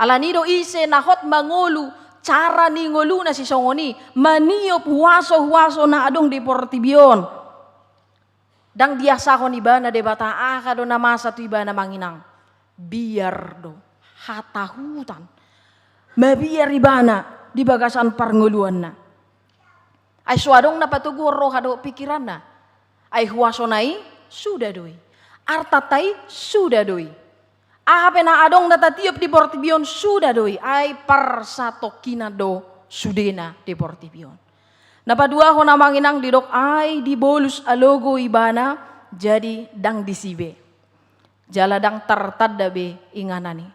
Alani do ise na hot mangolu, cara ni ngoluna sisongon i, maniop huaso-huaso na adong di portibi on. Ndang diasahon ibana Debata aha do na masa tu ibana, amang inang. Biar do, hatahutan. Mabiar ibana di bagasan parngoluanna. Ai so adong na patoguhon roha dohot pikiranna. Ai huasona i suda do i. Artanta i suda do i. Aha pe na adong na tatiop di portibi on suda do i, ai parsatongkinan do sudena di portibi on. Na paduahon, amang inang, didok ai dibolus alogo ibana, jadi ndang disi be. Jala ndang tartanda be inganan i.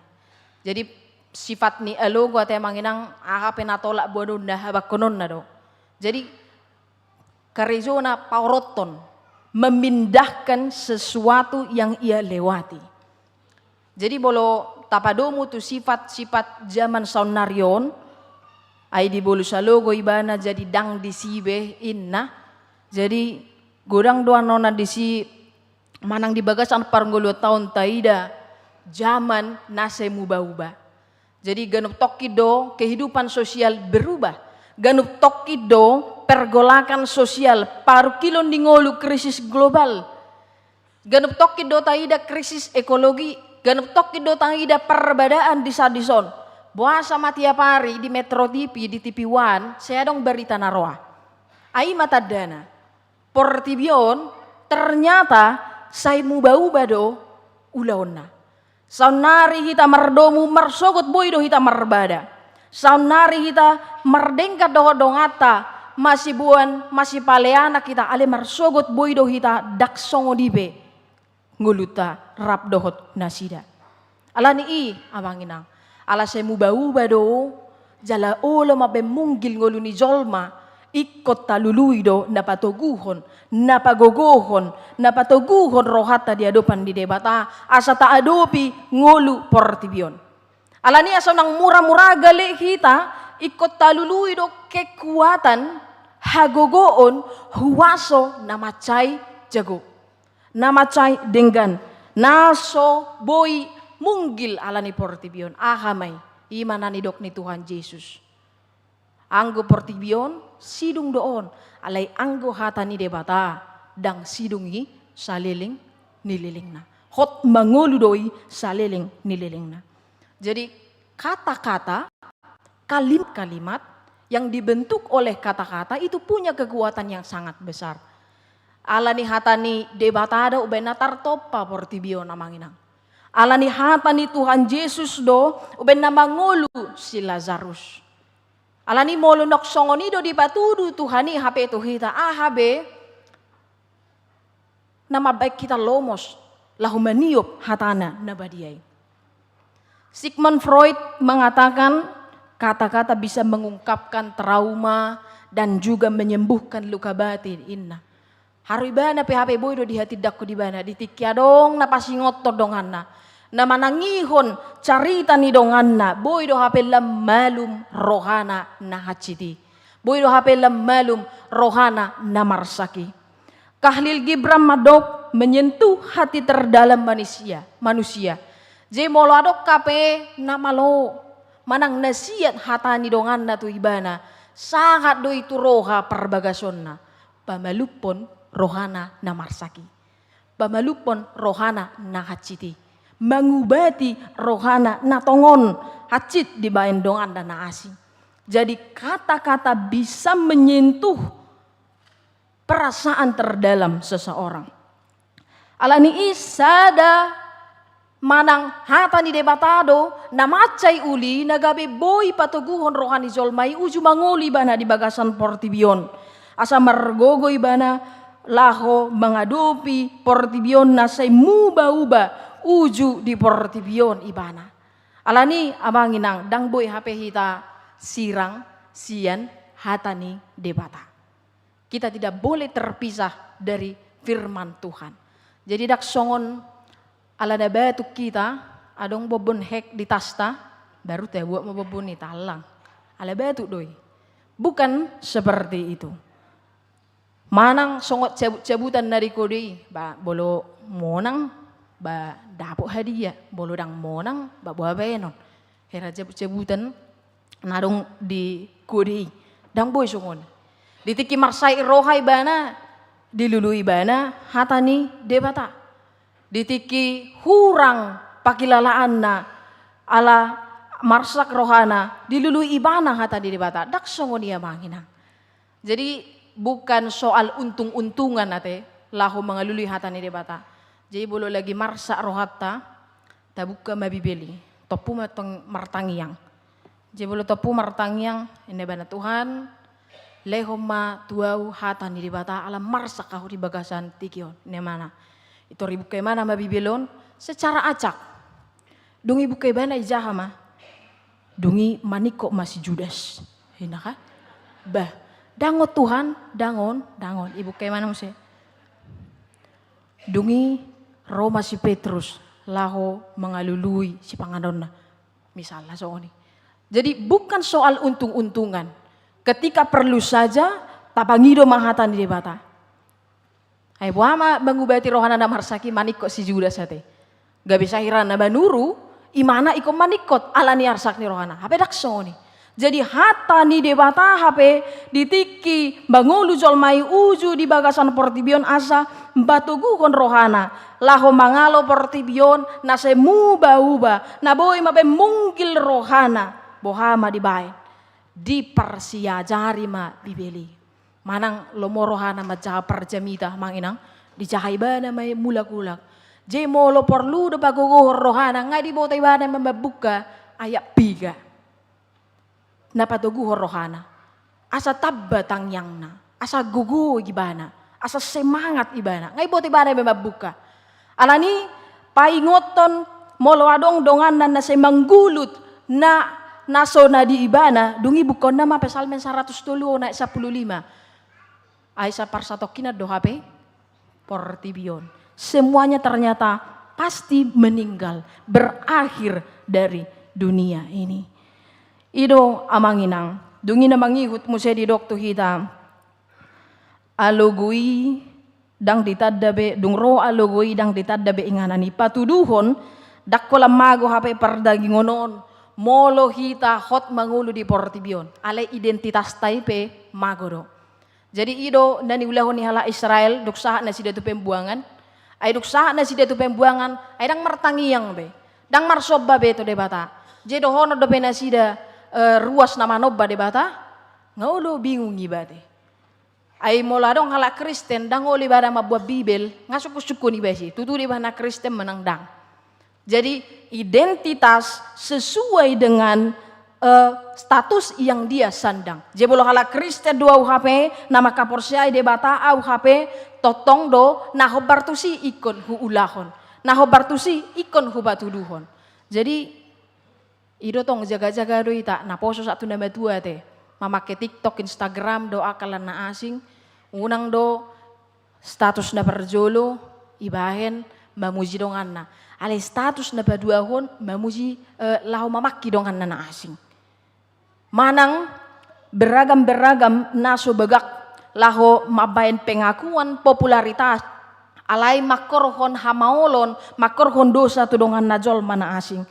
Jadi sifat ni alogo ate, amang inang, aha pe na tolap boanonna, habangkononna do. Jadi karejona paorothon, memindahkan sesuatu yang ia lewati. Jadi molo tapadomu tu sifat-sifat zaman saonnari on, ai dibolus alogo ibana jadi ndang disi be inna. Jadi godang do annon disi manang di bagasan parngoluanta on taida zaman na sai muba-uba. Jadi ganup tongkin do kehidupan sosial berubah. Ganup tongkin do pergolakan sosial, parungkilon ni ngolu, krisis global. Ganup tongkin do taida krisis ekologi. Ganup tongkin do taida perbadaan dison-dison. Boasa ma tiap ari di Metro T V, di T V One, sai adong barita na roa. Ai i ma tandana. Portibi on ternyata sai muba-uba do ulaonna. Saonnari hita mardomu marsogot boi do hita marbada. Saonnari hita mardenggan dohot donganta, masiboan, masipaleanak hita, alai marsogot boi do hita ndang songon i be ngolunta rap dohot nasida. Alani i, amang inang, ala sai muba-uba do, jala olo ma be munggil ngolu ni jolma, ingkon talului do na patoguhon, na pagogohon, na patoguhon rohanta di adopan ni Debata, asa taadopi ngolu portibi on. Alani asa unang mura-mura gale hita, ingkon talului do kekuatan, hagogoon, huaso na mansai jago, na mansai denggan, na so boi munggil alani portibi on. Aha ma i? I ma na nidok ni Tuhan Jesus. Anggo portibi on sidung do on, alai anggo hata ni Debata ndang sidung i saleleng ni lelengna. Hot mangolu do i saleleng ni lelengna. Jadi kata-kata, kalimat-kalimat yang dibentuk oleh kata-kata itu punya kekuatan yang sangat besar. Alani hata ni Debata do umbahen na tartompa portibi on, amang inang. Alani hata ni Tuhan Jesus do umbahen na mangolu si Lazarus. Alani molo nang songon i do dipatudu Tuhan i hape tu hita, aha be na mambaen hita lomos laho maniop hatana na badia i. Sigmund Freud mengatakan, kata-kata bisa mengungkapkan trauma dan juga menyembuhkan luka batin, inna. Haru ibana pe hape boi do dihatindangkon ibana, di tingki adong na pasingothon donganna, na manangihon carita ni donganna, boi do hape lam malum rohana na hansit i. Boi do hape lam malum rohana na marsak i. Khalil Gibran mandok, menyentuh hati terdalam manusia, manusia. Jadi molo adong hape na malo manang na siat hata ni donganna tu ibana, sahat do i tu roha parbagasonna, pamalumhon rohana na marsak i, pamalumhon rohana na hansit i, mangubati rohana na tongon hansit dibaen donganna na asing. Jadi kata-kata bisa menyentuh perasaan terdalam seseorang. Alani i sada manang hata ni Debata do na mansai uli na gabe boi patoguhon roha ni jolma i uju mangolu ibana di bagasan portibi on, asa margogo ibana laho mangadopi portibi on na sai muba-uba uju di portibi on ibana. Alani amang inang, ndang boi hape hita sirang sian hata ni Debata. Kita tidak boleh terpisah dari firman Tuhan. Jadi ndang songon ala na batuk hita, adong bombon hek di tasta, baru tabuat ma bombon i, talang. Ala batuk do i. Bukan seperti itu. Manang songon cabut-cabutan na di kode i, ba molo monang, ba dapot hadiah, molo ndang monang, ba boha baenon. Hera cabut-cabutan na adong di kode i. Ndang boi songon i. Di tingki marsahit roha ibana, dilului ibana hata ni Debata. Di tingki hurang pangkilalaanna ala marsak rohana, dilului ibana hata ni Debata. Ndang songon i amang inang. Jadi bukan soal untung-untungan ate laho mangalului hata ni Debata. Jadi molo lagi marsak rohanta, tabuka ma Bibel i, tompu ma tong martangiang. Jadi molo tompu martangiang, inna ibana, Tuhan, lehon ma tu ahu hata ni Debata ala marsak ahu di bagasan tingki on, inna ibana. Intor ibuka ibana ma Bibel on secara acak. Dung ibuka ibana, ijaha ma? Dung i maningkot ma si Judas, inna kan. Bah, ndang on Tuhan, ndang on, ndang on. Ibuka ibana muse. Dung i ro ma si Petrus laho mangalului sipanganonna. Misalna songon i. Jadi bukan soal untung-untungan. Ketika perlu saja, tapangido ma hata ni Debata. Ai boha ma mangubati rohana na marsak i maningkot si Judas ate. Gabe sahira na manuru, imana ingkon maningkot ala ni arsak ni rohana. Hape ndang songon i. Jadi hata ni Debata hape di tingki mangolu jolma i uju di bagasan portibi on asa patoguhon rohana laho mangalo portibi on na sai muba-uba, na boi ma be munggil rohana. Boha ma dibaen? Diparsiajari ma Bibel i. Manang lomo rohana manjaha parjamita amang inang, dijaha ibana ma i mulak-ulak. Jadi molo porlu do pagogohon rohana, nga diboto ibana ma mambuka ayat piga na patoguhon rohana, asa tamba tangiangna, asa gogo ibana, asa semangat ibana, nga diboto ibana ma mambuka. Alani paingothon molo adong donganna na sai manggulut na, na so na di ibana, dung i bukaonna ma Psalmen saratus tolu on ayat sampulu lima. Ai saparsatongkinan do hape portibi on. Semuanya ternyata pasti meninggal, berakhir dari dunia ini. I do amang inang, dung i na mangihut muse didok tu hita, alogo i ndang ditanda be, dung ro alogo i ndang ditanda be inganan i. Patuduhon, ndang holan mago hape pardagingon on, molo hita hot mangolu di portibi on. Alai identitasta i pe mago do. Jadi i do na niulahon ni halak Israel, dung sahat nasida tu pembuangan. Ai dung sahat nasida tu pembuangan, ai ndang martangiang be. Ndang marsomba be tu Debata. Jadi dohonon dope nasida, eh, ruas na manomba Debata, nga olo bingung iba ate. Ai molo adong halak Kristen, ndang olo ibana mambuat Bibel, nga sungkun-sungkun iba i, tutu do ibana Kristen manang ndang. Jadi identitas sesuai dengan, eh, status yang dia sandang. Jadi molo halak Kristen do au hape, na mangkaporseai Debata au hape, tongtong do na hombar tusi ingkon huulahon, na hombar tusi ingkon hupatuduhon. Jadi i do tong, jaga-jaga do hita, naposo sahat tu na matua ate, mamangke TikTok, Instagram dohot angka na asing, unang do status na parjolo ibahen mamuji donganna. Alai status na paduahon mamuji, eh, laho mamangke donganna na asing. Manang beragam-beragam na so bagak laho mambahen pengakuan, popularitas, alai mangkorhon hamaolon, mangkorhon dosa tu donganna jolma na asing.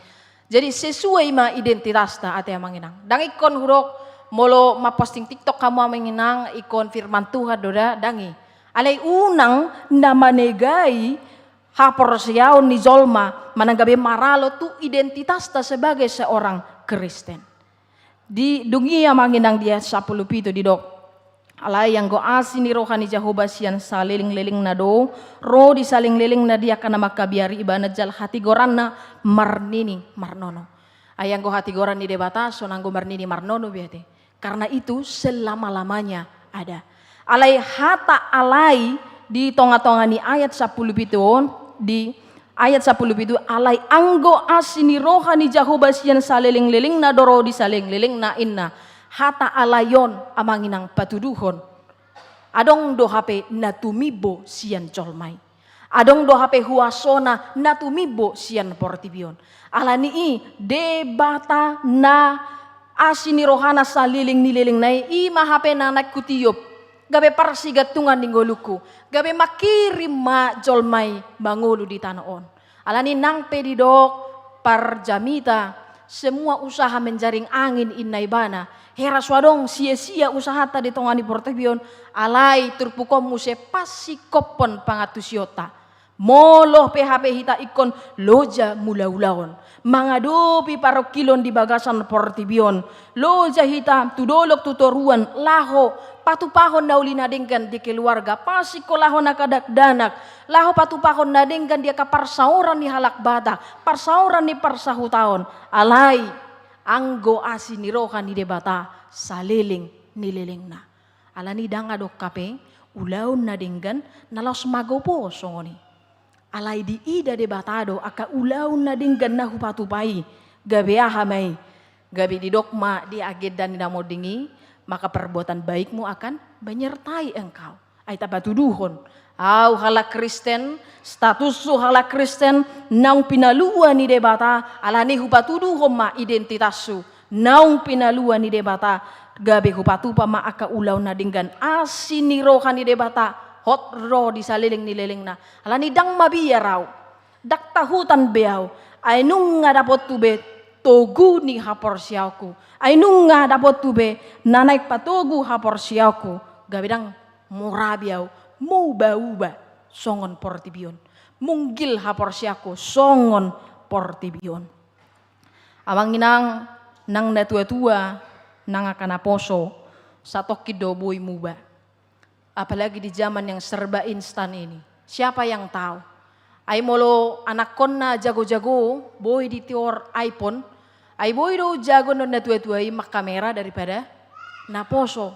Jadi sesuai ma identitasta ate amang inang. Ndang ingkon hudok molo mamposting TikTok hamu amang inang ingkon firman Tuhan do da, ndang i. Alai unang na manegai haporseaon ni jolma manang gabe maralo tu identitasta sebagai seorang Kristen. Di dung i amang inang di ayat sampulu pitu didok, alai anggo asi ni roha ni Jahowa sian salelenglelengna do ro di salelenglelengna di angka na mangkabiari ibana jala hatigoranna marnini marnono. Ai anggo hatigoran ni Debata songon anggo marnini marnono be ate. Karena itu selama-lamanya ada. Alai hata alai di tonga-tonga ni ayat sampulu pitu on, di ayat sampulu pitu, alai anggo asi ni roha ni Jahowa sian salelenglelengna do ro di salelenglelengna inna. Hata alai on amang inang patuduhon adong do hape na tumimbo sian jolma i. Adong do hape huasona na tumimbo sian portibi on. Alani i Debata na asi ni rohana saleleng ni lelengna i, i ma hape na naeng hutiop gabe parsigantungan ni ngolungku, gabe mangkirim ma jolma i mangolu di tano on. Alani nang pe didok parjamita, semua usaha menjaring angin inna ibana. Hera so adong sia-sia usahanta di tonga ni portibi on, alai turpuk on muse pasingkophon pangantusionta. Molo pe hape hita ingkon loja mangula-ulaon mangadopi parungkilon di bagasan portibi on, loja hita tu dolok tu toruan laho patupahon na uli na denggan di keluarga, pasikkolahon angka dakdanak, laho patupahon na denggan di angka parsaoran ni halak Batak, parsaoran ni parsahutaon. Alai anggo asi ni roha ni Debata saleleng ni lelengna. Alani ndang adong hape ulaon na denggan na laos magopo songon i. Alai diida Debata do angka ulaon na denggan na hupatupa i. Gabe aha ma i? Gabe didok ma di agenda ni na monding i, maka perbuatan baikmu akan menyertai engkau. Ai tapatuduhon, au halak Kristen, statushu halak Kristen naung pinalua ni Debata, alani hupatuduhon ma identitashu naung pinalua ni Debata, gabe hupatupa ma angka ulaon na denggan. Asi ni roha ni Debata hot ro di saleleng ni lelengna. Alani ndang mabiar au, ndang tahutan be au, ai nunga dapothu be togu ni haporseaonku, ai nunga dapothu be na naeng patogu haporseaonku, gabe ndang mura be au muba-uba songon portibi on, munggil haporseaonku songon portibi on. Amang inang, nang natua-tua, nang angka naposo, satongkin do boi muba. Apalagi di zaman yang serba instan ini. Siapa yang tahu? Ai molo anakkonna jago-jago, boi ditior iPhone, ai boi do jago natua-tua i mangkamera daripada naposo.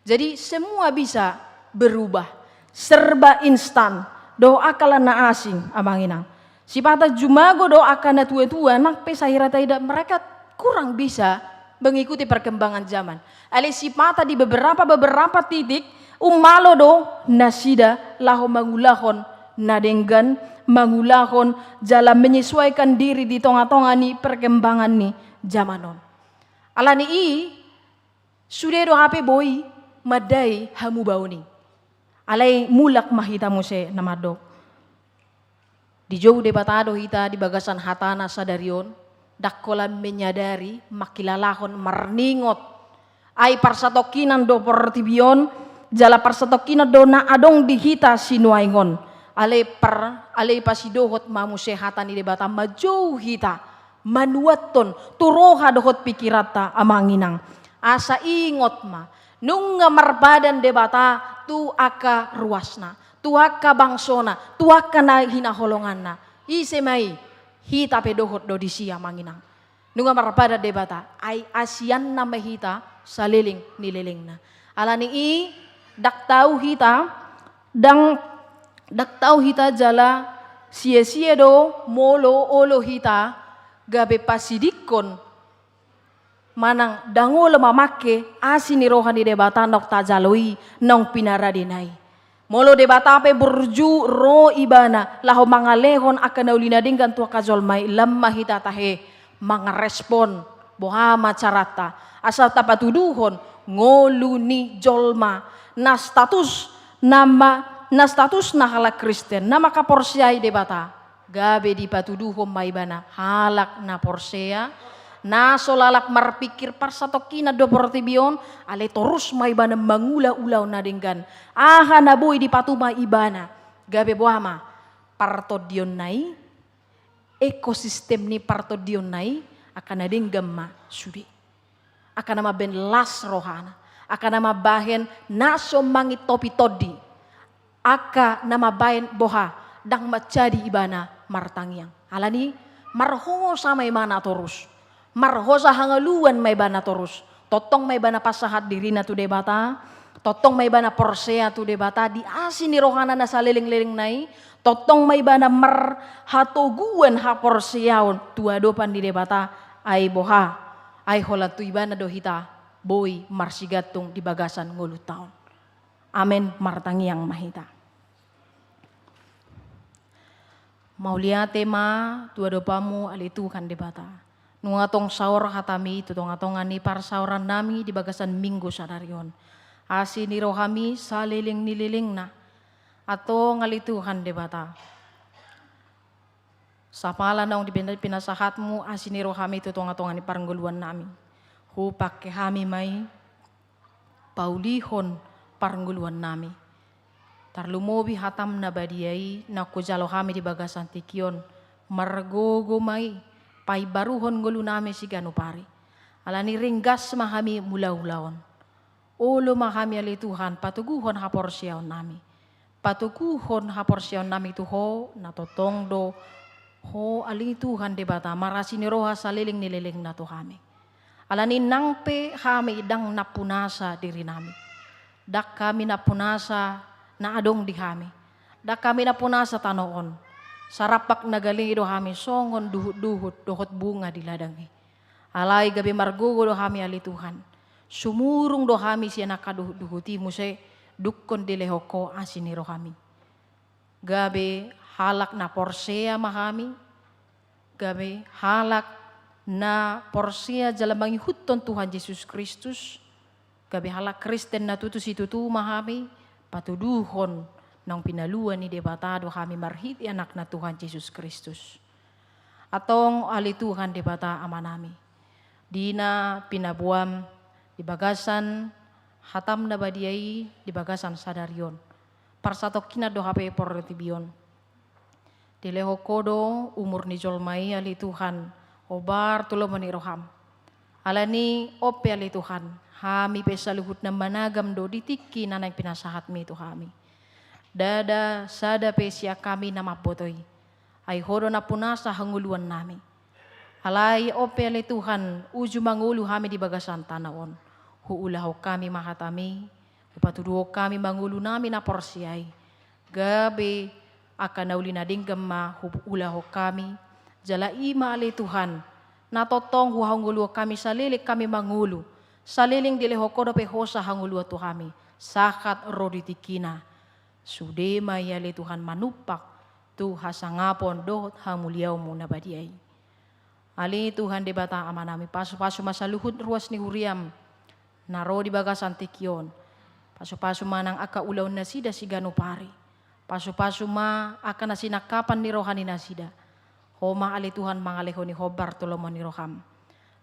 Jadi semua bisa berubah. Serba instan. Dohot angka na asing, amang inang. Sipata jumago do angka natua-tua, nang pe sahira taida mereka kurang bisa mengikuti perkembangan zaman. Alai sipata di beberapa-beberapa titik, ummalo do nasida laho mangulahon na denggan, mangulahon jala menyesuaikan diri di tonga-tonga ni perkembangan ni zaman on. Alani i, sude do hape boi mandai hamubaon i. Alai mulak ma hita muse na mandok. Dijou Debata do hita di bagasan hatana sadari on, ndang holan menyadari, mangkilalahon, marningot. Ai parsatongkinan do portibi on, jala parsatongkinan do na adong di hita sinuaeng on. Alai par-, alai pasidohot ma muse hata ni Debata manjou hita, manuathon tu roha dohot pikiranta, amang inang. Asa ingot ma, nunga marpadan Debata tu angka ruasna, tu angka bangsona, tu angka na hinaholonganna. Ise ma i? Hita pe dohot do disi, amang inang. Nunga marpadan Debata, ai asianna ma hita saleleng ni lelengna. Alani i, ndang tau hita, ndang, ndang tau hita jala sia-sia do molo olo hita gabe pasidingkon manang ndang olo mamangke asi ni roha ni Debata naung tajalo i, naung pinaradena i. Molo Debata pe burju ro ibana laho mangalehon angka na uli na denggan tu angka jolma i, lam ma hita tahe mangarespon, boha ma caranta asa tapatuduhon ngolu ni jolma na status, na ma, na statusna halak Kristen, na mangkaporseai Debata. Gabe dipatuduhon ma ibana halak na porsea, na so lalap marpingkir parsatongkinan do portibi on, alai torus ma ibana mangula ulaon na denggan. Aha na boi dipatuma ibana, gabe boha ma partondionna i, ekosistem ni partondionna i, angka na denggan ma sude. Angka na mambahen las rohana, angka na mambahen na so mangintopi tondi, angka na mambahen boha, ndang manjadi ibana martangiang. Alani i, marhosa ma ibana torus, marhosa hangoluan ma ibana torus. Tongtong ma ibana pasahat dirina tu Debata, tongtong ma ibana porsea tu Debata di asi ni rohana na saleleng-lelengna i, tongtong ma ibana marhatoguan haporseaon tu adopan ni Debata, ai boha, ai holan tu ibana do hita boi marsigantung di bagasan ngolunta on. Amen. Martangiang ma hita. Mauliate ma tu adopanmu ale Tuhan Debata. Nunga tong saor hatami tu tonga-tonga ni parsaorannami di bagasan Minggu sadari on. Asi ni rohami saleleng ni lelengna. Antong ale Tuhan Debata, sapala naung dipina-, pinasahatmu asi ni rohami tu tonga-tonga ni parngoluannami. Hupangke hami ma i paulihon parngoluannami. Tarlumobi hatam na badia i naung hujalo hami di bagasan tingki on, margogo ma i paimbaruhon ngolunami siganup ari. Alani ringgas ma hami mula ulaon. Olo ma hami ale Tuhan patoguhon haporseaonnami. Patoguhon haporseaonnami tu Ho, na tongtong do Ho ale Tuhan Debata marasi ni roha saleleng ni lelengna tu hami. Alani nang pe hami ndang nampunasa dirinami, ndang hami nampunasa na adong di hami, ndang hami nampunasa tano on. Sarampak na gale do hami songon duhut-duhut dohot bunga di ladang i. Alai gabe margogo do hami ale Tuhan. Sumurung do hami sian angka duhut-duhut i muse, dungkon dilehon Ho asi ni rohami. Gabe halak na porsea ma hami, gabe halak na porsea jala mangihuthon Tuhan Jesus Kristus, gabe halak Kristen na tutu situtu ma hami, patuduhon naung pinalua ni Debata do hami marhite Anakna Tuhan Jesus Kristus. Antong ale Tuhan Debata Amanami, di na pinaboam di bagasan hatam na badia i di bagasan sadari on, parsatongkinan do hape portibi on. Dilehon Ho do umur ni jolma i ale Tuhan, hombar tu lomo ni roham. Alani on pe ale Tuhan, hami pe saluhutna managam do di tingki na naeng pinasahatmi tu hami. Ndada sada pe sian hami na mamboto i. Ai Ho do nampunasa hangoluannami. Alai on pe ale Tuhan, uju mangolu hami di bagasan tano on, huulahon hami ma hatami, hupatuduhon hami ma ngolunami na porsea i. Gabe angka na uli na denggan ma huulahon hami. Jala i ma ale Tuhan, na tongtong huhangoluhon hami saleleng hami mangolu, saleleng dilehon Ho dope hosa hangoluan tu hami sahat ro di tingkina. Sude ma i ale Tuhan manumpak tu hasangapon dohot hamuliaonmu na badia i. Ale Tuhan Debata Amanami, pasupasu ma saluhut ruas ni huriam na ro di bagasan tingki on. Pasupasu ma nang angka ulaonnasida siganup ari. Pasupasu ma angka na sinangkapan ni roha ni nasida. Ho ma ale Tuhan mangalehon i hombar tu lomo ni roham.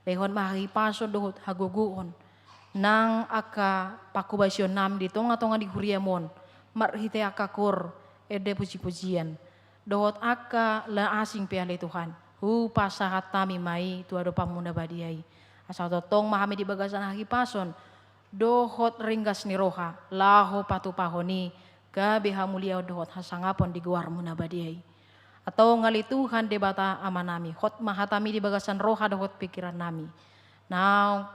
Lehon ma hahipason dohot hagogoon nang angka pangkobasionnami di tonga-tonga ni huriam on, marhite angka koor, ende puji-pujian, dohot angka na asing pe ale Tuhan, hupasahat hami ma i tu adopanmu na badia i. Asa tongtong ma hami di bagasan hahipason dohot ringgas ni roha laho patupahon i gabe hamuliaon dohot hasangapon di goarmu na badia i. Martonga ale Tuhan Debata Amanami, hot ma hatami di bagasan roha dohot pingkirannami. Naung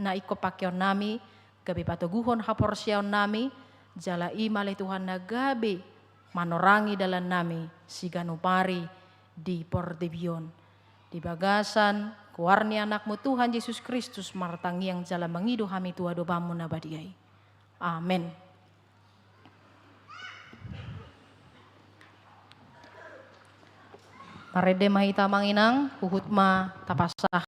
na ingkon pangkeonnami, gabe patoguhon haporseaonnami, jala i ma ale Tuhan na gabe manorangi dalannami siganup ari di portibi on. Di bagasan goar ni Anakmu Tuhan Jesus Kristus martangiang jala mangido hami tu adopanmu na badia i. Amen. Marende ma hita amang inang, huhut ma tapasahat.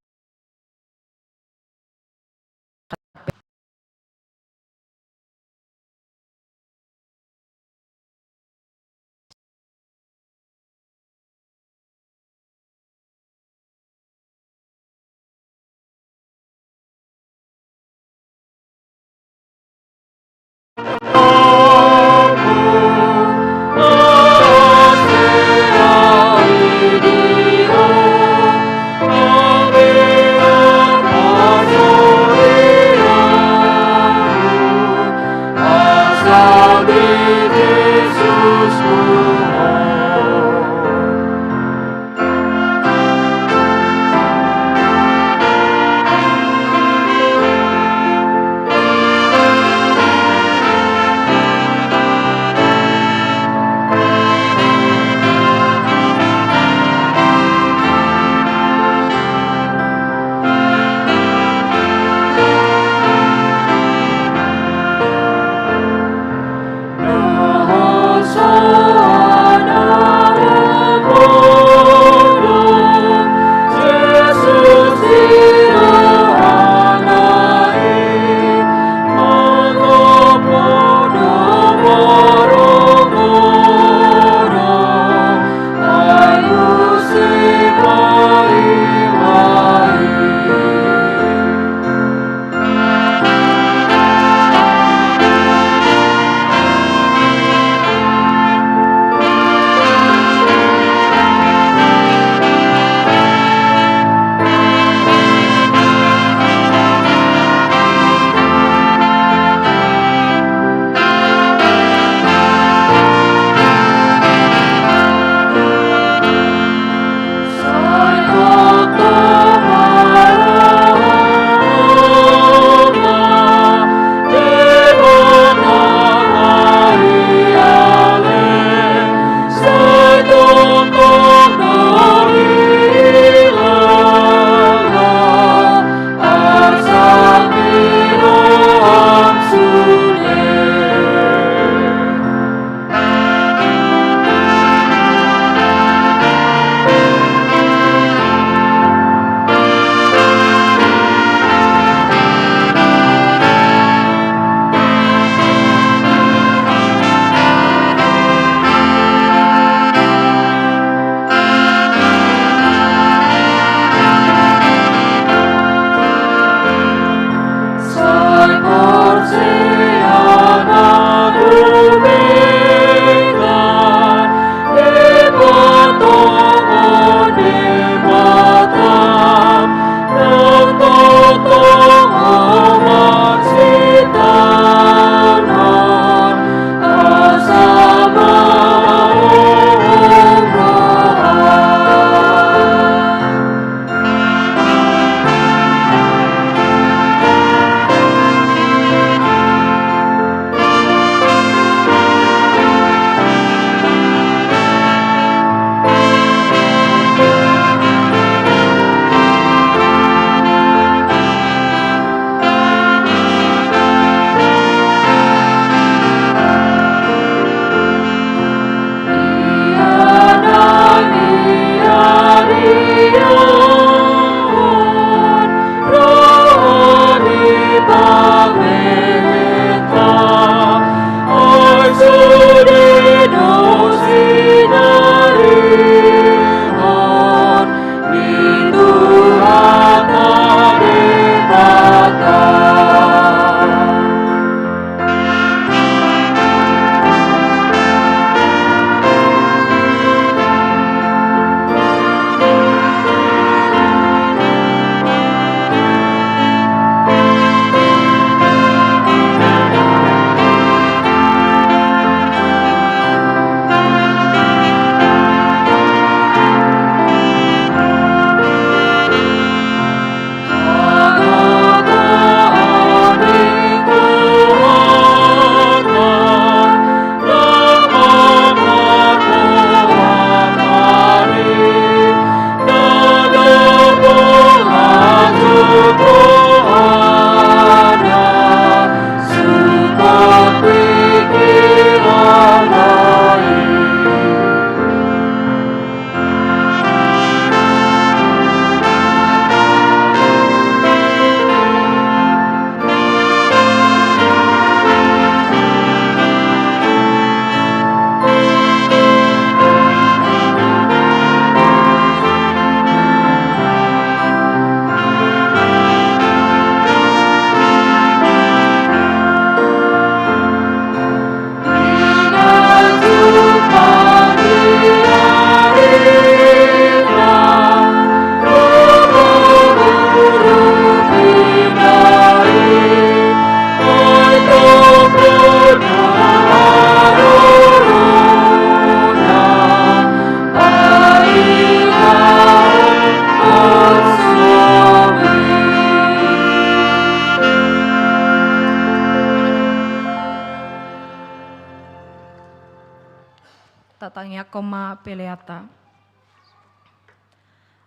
Koma peleanta.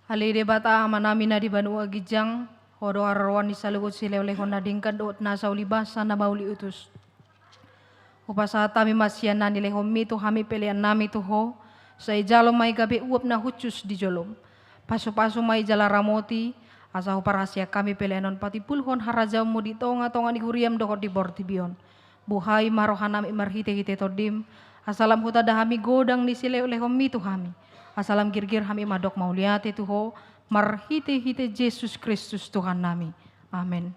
Ale Debata Amanami na di banua ginjang, Ho do haroroan ni saluhut silehonlehon na denggan dohot nasa ulibasa na mauliutus. Hupasahat hami ma sian na nilehonmi tu hami peleannami tu Ho, sai jalo ma i gabe uap na hushus di jolom. Pasupasu ma i jala ramoti, asa huparhaseang hami pelean on patimbulhon harajaonmu di tongatonga ni huriam dohot di portibi on. Buhai ma rohanami marhitehite Tondim, asa lam hutanda hami godang ni silehonlehonmi tu hami, asa lam girgir hami mandok mauliate tu Ho, marhitehite Jesus Kristus Tuhannami. Amen.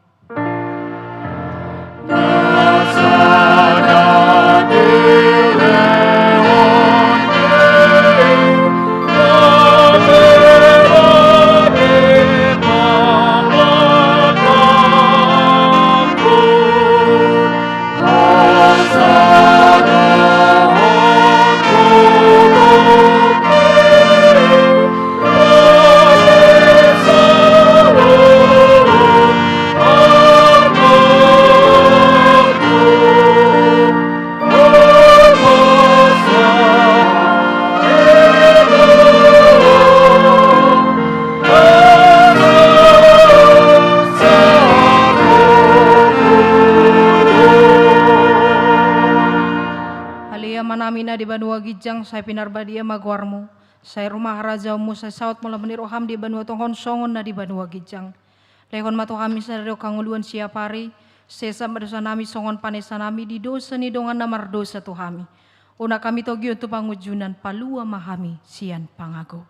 Ale Amanami na di banua ginjang, sai pinarbadia ma goarmu, sai ro ma harajaonmu, sai saut ma lomo ni roham di banua tonga on songon na di banua ginjang. Lehon ma tu hami sadari on hangoluan siapari, sesa ma dosanami songon panesanami di dosa ni dongan na mardosa tu hami. Unang hami togihon tu pangunjunan, palua ma hami sian pangago.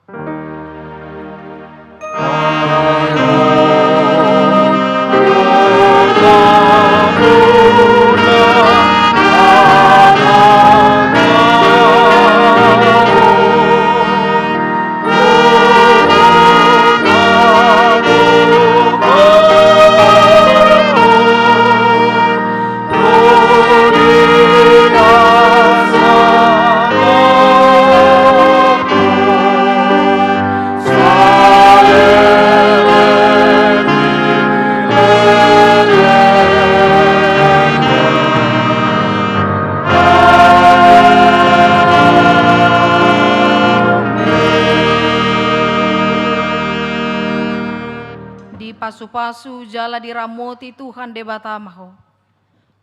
Dipasupasu jala diramoti Tuhan Debata ma ho.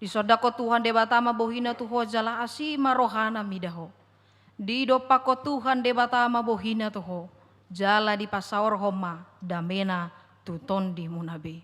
Disondangkon Tuhan Debata ma bohina tu ho jala asi ma rohana mida ho. Didompakkon Tuhan Debata ma bohina tu ho, jala dipasaorhon ma damena tu tondimuna be.